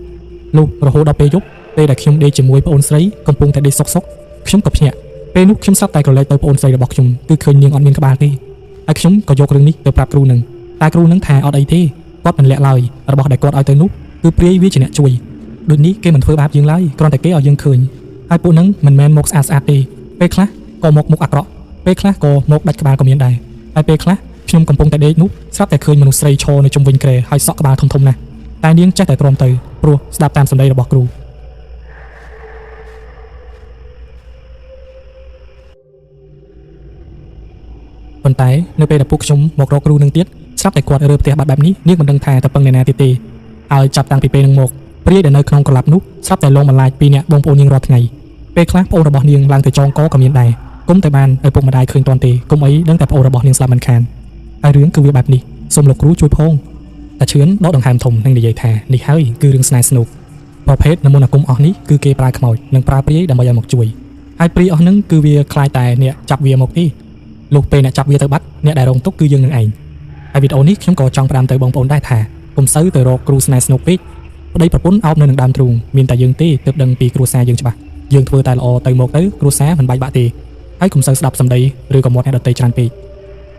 លុះរហូតដល់ពេលយប់ពេលដែលខ្ញុំដេកជាមួយប្អូនស្រីកំពុងតែដេកសុកសុកខ្ញុំក៏ភ្ញាក់ពេលនោះខ្ញុំស្រាប់តែក្រឡេកទៅប្អូនស្រីរបស់ខ្ញុំគឺឃើញនាងអត់មានក្បាលទេហើយខ្ញុំក៏យករឿងនេះទៅប្រាប់គ្រូនឹងតែគ្រូនឹងថាអត់អីទេគាត់មិនលាក់ឡើយរបស់ដែលគាត់ឲ្យទៅនោះគឺព្រាយវាជាអ្នកជួយដូចនេះគេមិនធ្វើបាបយើងឡើយគ្រាន់តែគេឲ្យយើងឃើញហើយពួកនឹងមិនមែនមកស្អាតស្អាតទេពេលខ្លះក៏មកមុខអាក្រក់ពេលខ្លះក៏មកដាច់ក្បាលក៏មានដែរហើយពេលខ្លះខ្ញុំកំពុងតែដេកនោះស្រាប់តែឃើញមនុស្សស្រីឈរនៅជុំវិញគ្រែហើយសក់ក្បាលធំៗណាស់តែនាងចេះតែទ្រាំទៅព្រោះស្ដាប់តាមសម្ដីរបស់គ្រូប៉ុន្តែនៅពេលដែលពួកខ្ញុំមករកគ្រូនឹងទៀតស្រាប់តែគាត់រើផ្ទះបាត់បែបនេះនាងមិនដឹងថាតើពឹងអ្នកណាទៀតទេហើយចាប់តាំងពីពេលនឹងមកព្រាយដែលនៅក្នុងក្រឡាប់នោះស្រាប់តែលងបន្លាចពីអ្នកបងប្អូននាងរាល់ថ្ងៃពេលខ្លះប្អូនរបស់នាងឡើងទៅចងកក៏មានដែរគុំតែបានឪពុកម្ដាយឃើញទាន់ទេគុំអីដឹងតែប្អូនរបស់នាងស្លាប់មិនខានហើយរឿងគឺវាបែបនេះសូមលោកគ្រូជួយផងតាឈឿនដកដង្ហើមធំនិងនិយាយថានេះហើយគឺរឿងស្នេហ៍ស្នុកប្រភេទនមន្តអាគមអស់នេះគឺគេប្រើខ្មោចនិងប្រើព្រាយដើម្បីឲ្យមកជួយហើយព្រាយអស់នឹងគឺវាคล้ายតែអ្នកចាប់វាមកទេលុះពេលអ្នកចាប់វាទៅបាត់អ្នកដែលរងទុក្ខគឺយើងនឹងឯងហើយវីដេអូនេះខ្ញុំក៏ចង់ផ្ដាំទៅបងប្អូនដែរថាកុំសូវទៅរកគ្រូស្នេហ៍ស្នុកពេកប្តីប្រពន្ធអោបនៅនឹងដើមទ្រូងមានតែយើងទេទើបដឹងពីគ្រួសារយើងច្បាស់យើងធ្វើតែល្អទៅមកទៅគ្រួសារមិនបែកបាក់ទេហើយកុំសូវស្ដាប់សម្ដីឬក៏មាត់អ្នកដទៃច្រើនពេក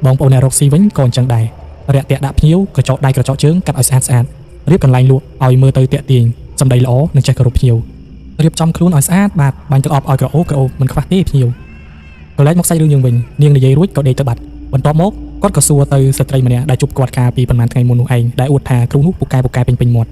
បងប្អូនអ្នករកស៊ីវិញក៏អញ្ចឹងដែររាក់ទាក់ដាក់ភ្ញៀវក្រចកដៃក្រចកជើងកាត់ឲ្យស្អាតស្អាតរៀបកន្លែងលក់ឲ្យមើលទៅទាក់ទាញសម្ដីល្អនិងចេះគោរពភ្ញៀវរៀបចំខ្លួនឲ្យស្អាតបាទបាញ់ទឹកអប់ឲ្យក្រអូបក្រអូបមិនខ្វះទេភ្ញៀវក៏លែកមកសាច់រឿងយើងវិញនាងនិយាយរួចក៏ដេកទៅបាត់បន្ទាប់មកគាត់ក៏សួរទៅស្ត្រីម្នាក់ដែលជួបគាត់កាលពីប្រហែលថ្ងៃមុននោះឯងដែលអួតថាគ្រូនោះពូកែពូកែពេញពេញមាត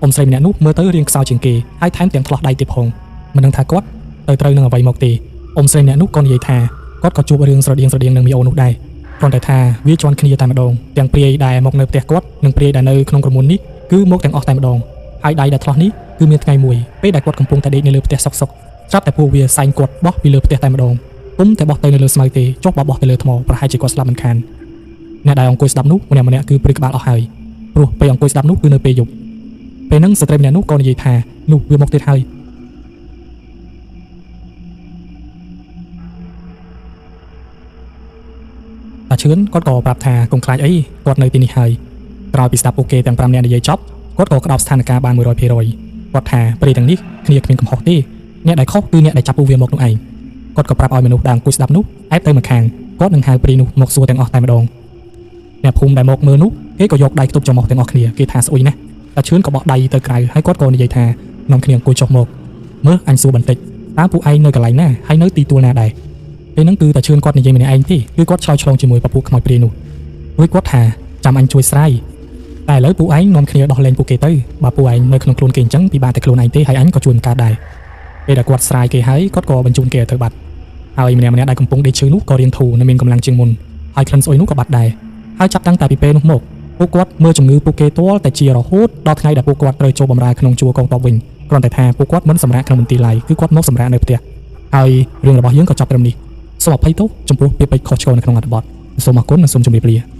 ់អ៊ំស្រីម្នាក់នោះមើលទៅរាងខ្សោយជាងគេហើយថែមទាំងឆ្លោះដៃទៀតផងមិនដឹងថាគាត់ទៅត្រូវនឹងអ្វីមកទេអ៊ំស្រីម្នាក់នោះក៏និយាយថាគាត់ក៏ជួបរឿងស្រដៀងស្រដៀងនឹងមីអូនោះដែរគ្រាន់តែថាវាជន់គ្នាតែម្ដងទាំងព្រាយដែលមកនៅផ្ទះគាត់និងព្រាយដែលនៅក្នុងក្រមួននេះគឺមកទាំងអស់តែម្ដងហើយដៃដែលឆ្លោះនេះគឺមានថ្ងៃមួយពេលដែលគាត់កំពុងតែដេកនៅលើផ្ទះសុកសុកស្រាប់តែពួកវាសែងគាត់បោះពីលើផ្ទះតែម្ដងពុំតែបោះទៅនៅលើស្មៅទេចុះបើបោះទៅលើថ្មប្រហែលជាគាត់ស្លាប់មិនខានអ្នកដែលអង្គុយស្ដាប់នោះម្នាក់ម្នាក់គឺព្រឺក្បាលអស់ហើយព្រោះពេលអង្គុយស្ដាប់នោះគឺនៅពេលយប់ពេលហ្នឹងស្ត្រីម្នាក់នោះក៏និយាយថានោះវាមកទៀតហើយតាឈឿនគាត់ក៏ប្រាប់ថាកុំខ្លាចអីគាត់នៅទីនេះហើយក្រោយពីស្ដាប់ពួកគេទាំង5នាក់និយាយចប់គាត់ក៏ក្តោបស្ថានភាពបាន100%គាត់ថាព្រាយទាំងនេះគ្នាគ្មានកំហុសទេអ្នកដែលខុសគឺអ្នកដែលចាប់ពួកវាមកនោះឯងគាត់ក៏ប្រាប់ឲ្យមនុស្សដែលអង្គុយស្ដាប់នោះអែបទៅម្ខាងគាត់នឹងហៅព្រាយនោះមកសួរទាំងអស់តែម្ដងអ្នកភូមិដែលមកមើលនោះគេក៏យកដៃខ្ទប់ច្រមុះទាំងអស់គ្នាគេថាស្អុយណាស់តាឈឿនក៏បោះដៃទៅក្រៅហើយគាត់ក៏និយាយថានាំគ្នាអង្គុយចុះមកមើលអញសួរបន្តិចតើពួកឯងនៅកន្លែងណាហើយនៅទីទួលណាដែរពេលហ្នឹងគឺតាឈឿនគាត់និយាយម្នាក់ឯងទេគឺគាត់ឆ្លើយឆ្លងជាមួយពពួកខ្មោចព្រាយនោះរួចគាត់ថាចាំអញជួយស្រាយតែឥឡូវពួកឯងនាំគ្នាដោះលែងពួកគេទៅបើពួកឯងនៅក្នុងខ្លួនគេអញ្ចឹងពិបាកតែខ្លួនឯងទេហើយអញក៏ជួយមិនកើតដែរពេលដែលគាត់ស្រាយគេហើយគាត់ក៏បញ្ជូនគេឲ្យទៅបាត់ហើយម្នាក់ម្នាក់ដែលកំពុងដេកឈឺនោះក៏រៀងធូរនិងមានកម្លាំងជាងមុនហើយក្លិនស្អុយនោះក៏បាត់ដែរហើយចាប់តាំងតែពីពេលនោះមកពួកគាត់មើលជំងឺពួកគេទាល់តែជារហូតដល់ថ្ងៃដែលពួកគាត់ត្រូវចូលបម្រើក្នុងជួរកងទ័ពវិញគ្រាន់តែថាពួកគាត់មិនសម្រាកក្នុងមន្ទីរឡើយគឺគាត់មកសម្រាកនៅផ្ទះហើយរឿងរបស់យើងក៏ចប់ត្រឹមនេះសូមអភ័យទោសចំពោះពាក្យពេចន៍ខុសឆ្គងនៅក្នុងអត្ថបទសូមអរគុណនិងសូមជម្រាបលា។